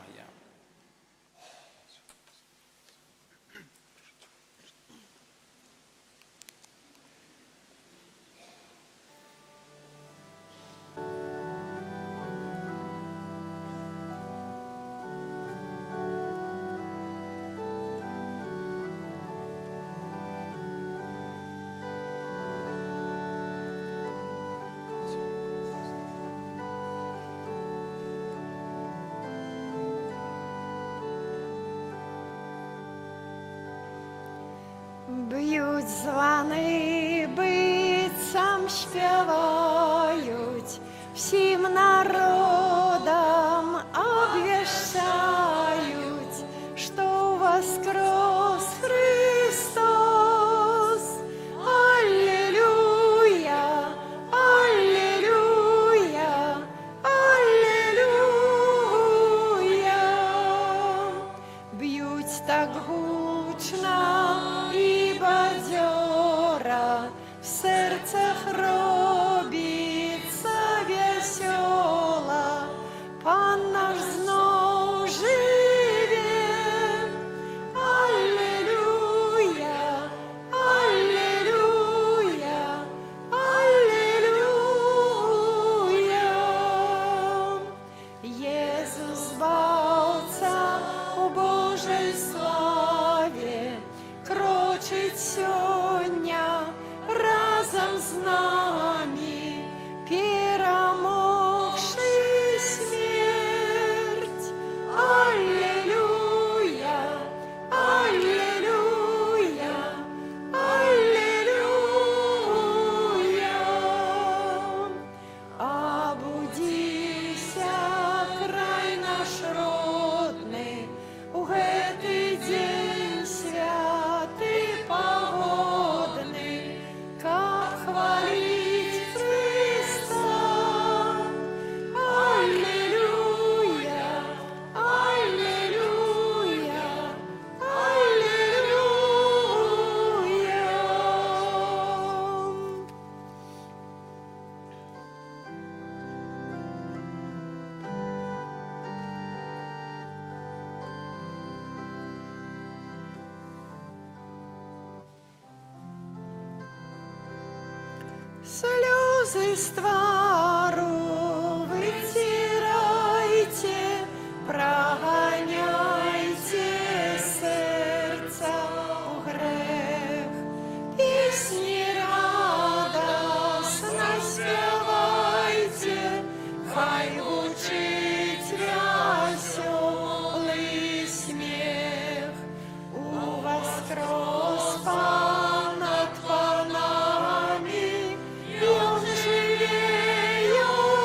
Б'юць званы, быццам спяваюць, усім народам абвяшчаюць, што ўваскрос Хрыстос. Алілуя, алілуя, алілуя. Б'юць так гучна і бадзёра, у сэрцах робіцца вясёла. Пан наш зноў жыве. Алілуя, алілуя, алілуя. Езус Збаўца у Божай славе крочыць сёння разам з намі, перамогшы смерць. Алілуя, алілуя, алілуя. Абудзіся, край наш родны, у гэты дзень святы пагодны, каб хваліць Хрыста. Алілуя, алілуя, алілуя. Слёзы з твару выцірайце, праганяйце з сэрца грэх. Песні радасна спявайце, хай гучыць вясёлы смех. Уваскрос Пан над панамі, Ён жыве, Ён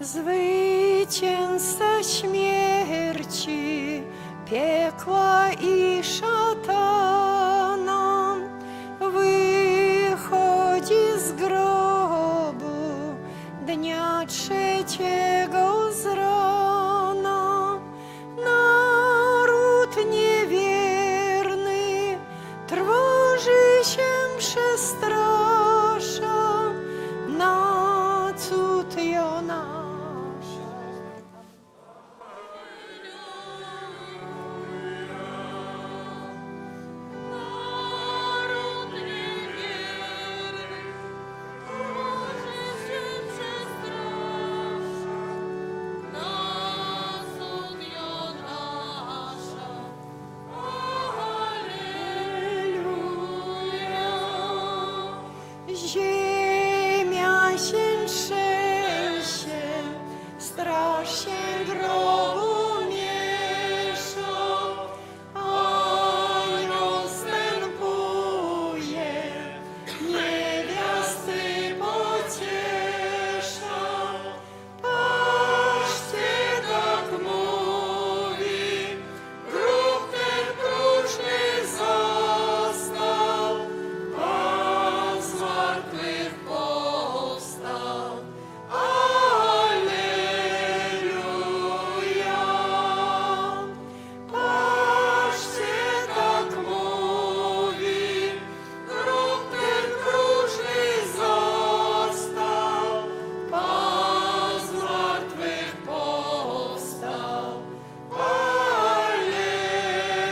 Zwycięzca śmierci, piekła i szatana, wychodzi z grobu dnia trzeciego z rana. Naród niewierny trwoży się, przestrasza na cud Jonasza. Naród niewierny trwoży się, przestrasza na cud Jonasza. Alleluja. Ziemia się trzęsie, straż się grobu miesza, anioł wstępuje, niewiasty pociesza. Patrzcie, tak mówi, grób ten próżny został, Pan z martwych powstał. Alleluja. Patrzcie, tak mówi, grób ten próżny został, Pan z martwych powstał.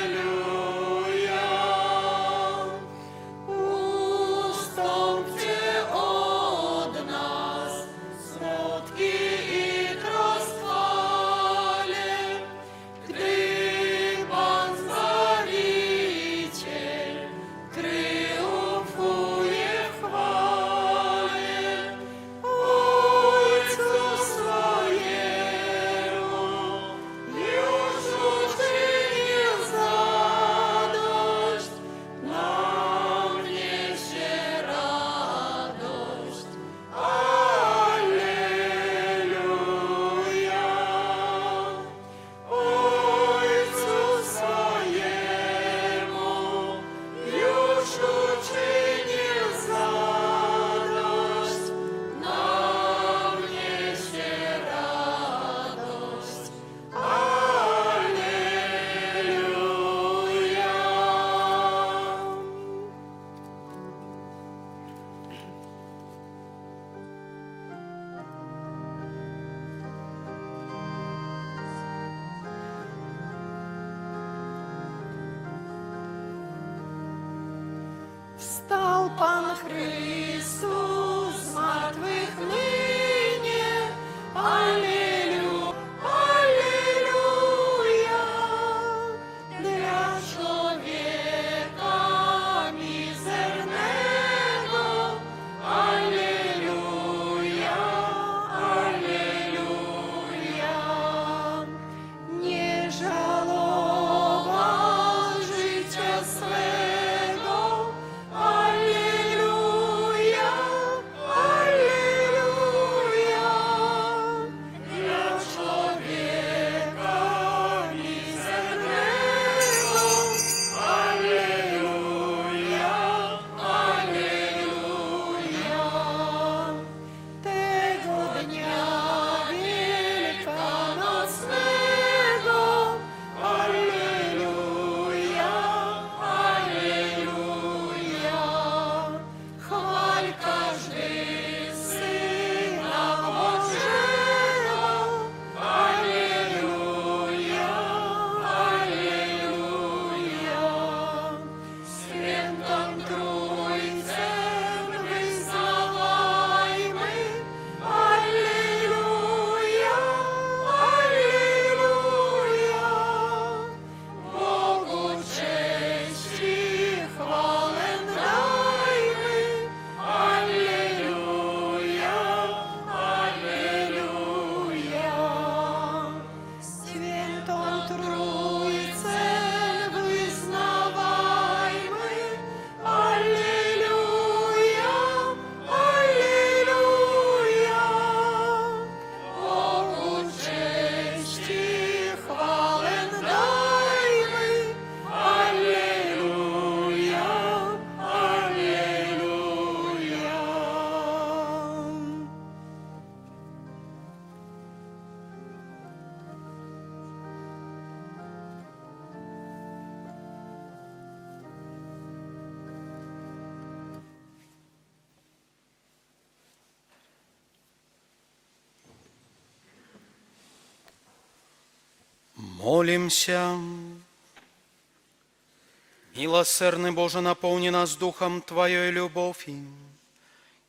Alleluja. Ustąpcie od nas smutki i troskwale, gdy Pan Zbawiciel triumfuje w chwale. Ojcu swojemu już uczynił zadość, nam niesie radość. Alleluja. Ojcu swojemu już uczynił zadość, nam niesie radość. Alleluja. Wstał Pan Chrystus z martwych nynie. Alleluja, Alleluja. Dla człowieka mizernego. Alleluja, Alleluja. Nie żałował życia swego. Alleluja, Молімся. Міласэрны Божа, напоўні нас духам Тваёй любові,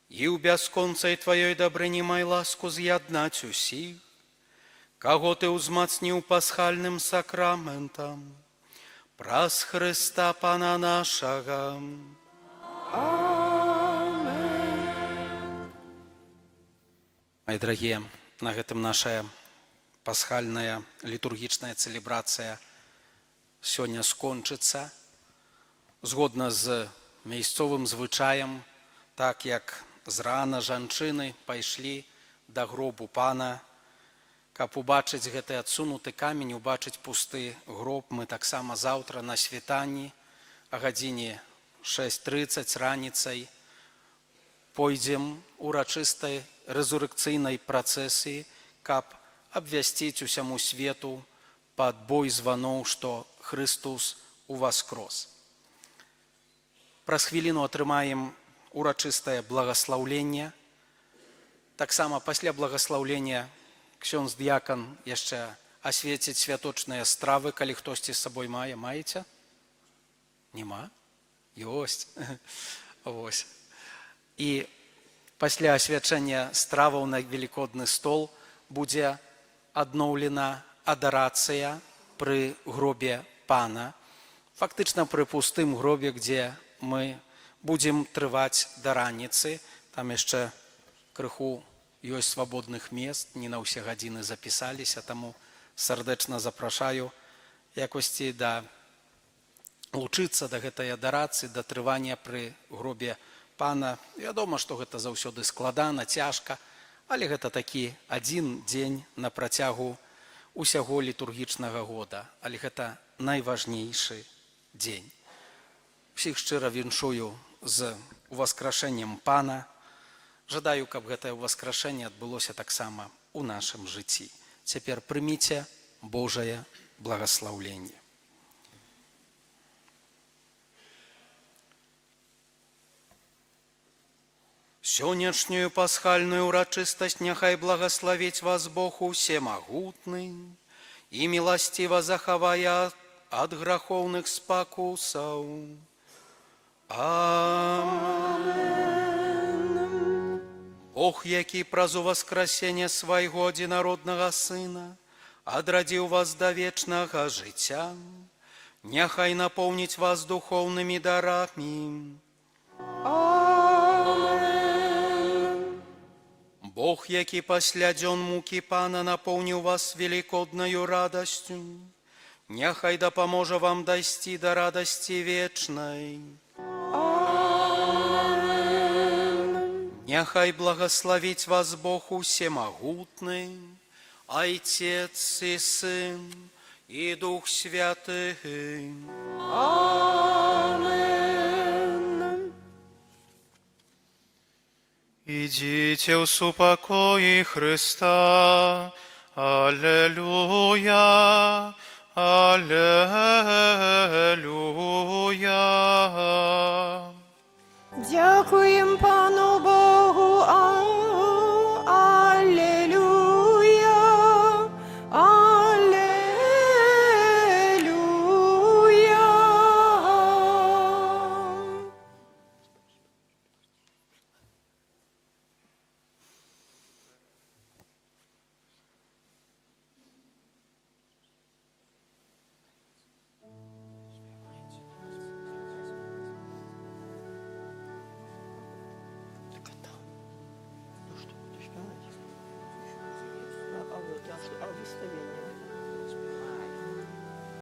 і ў бясконцай Тваёй дабрыні май ласку з'яднаць усіх, каго Ты ўзмацніў пасхальным сакраментам, праз Хрыста Пана нашага. Амэн. Мае дарагія, на гэтым наша пасхальная літургічная цэлебрацыя сёння скончыцца. Згодна з мясцовым звычаем, так як зрана жанчыны пайшлі да гробу Пана, каб убачыць гэты адсунуты камень, убачыць пусты гроб, мы таксама заўтра на світанні а гадзіне 6:30 раніцай пойдзем урачыстай рэзурэкцыйнай працэсіі, каб абвясціць усяму свету пад бой званоў, што Хрыстус уваскрос. Праз хвіліну атрымаем урачыстае благаслаўленне. Таксама пасля благаслаўлення ксёндз д'якан яшчэ асвеціць святочныя стравы, калі хтосьці з сабой мае. Маеце? Нема? Ёсць. Вось. І пасля асвячэння страваў на велікодны стол будзе адноўлена адарацыя пры гробе Пана, фактычна пры пустым гробе, дзе мы будзем трываць да раніцы. Там яшчэ крыху ёсць свабодных мест, не на ўсе гадзіны запісаліся, таму сардэчна запрашаю якосьці да лучыцца да гэтай адарацыі, да трывання пры гробе Пана. Вядома, што гэта заўсёды складана, цяжка, але гэта такі адзін дзень на працягу усяго літургічнага года, але гэта найважнейшы дзень. Усіх шчыра віншую з уваскрашэннем Пана. Жадаю, каб гэтае ўваскрашэнне адбылося таксама ў нашым жыцці. Цяпер прыміце Божае благаслаўленне. Сённяшнюю пасхальную урачыстасць няхай благаславіць вас Бог усемагутны і міласціва захавае ад грахоўных спакусаў. Амэн. Бог, які праз уваскрасенне свайго адзінароднага Сына адрадзіў вас да вечнага жыцця, няхай напоўніць вас духоўнымі дарамі. Амэн. Бог, які пасля дзён мукі Пана напоўніў вас велікоднаю радасцю, няхай дапаможа вам дайсці да радасці вечнай. Амэн. Няхай благаславіць вас Бог усемагутны, Айцец і Сын і Дух Святы. Амэн. Ідзіце ў супакоі Хрыста. Алелюя, алелюя. Дзякуем Пану Богу, алелюя, алелюя. Ну что, буду спяваць? А вот, а выставление?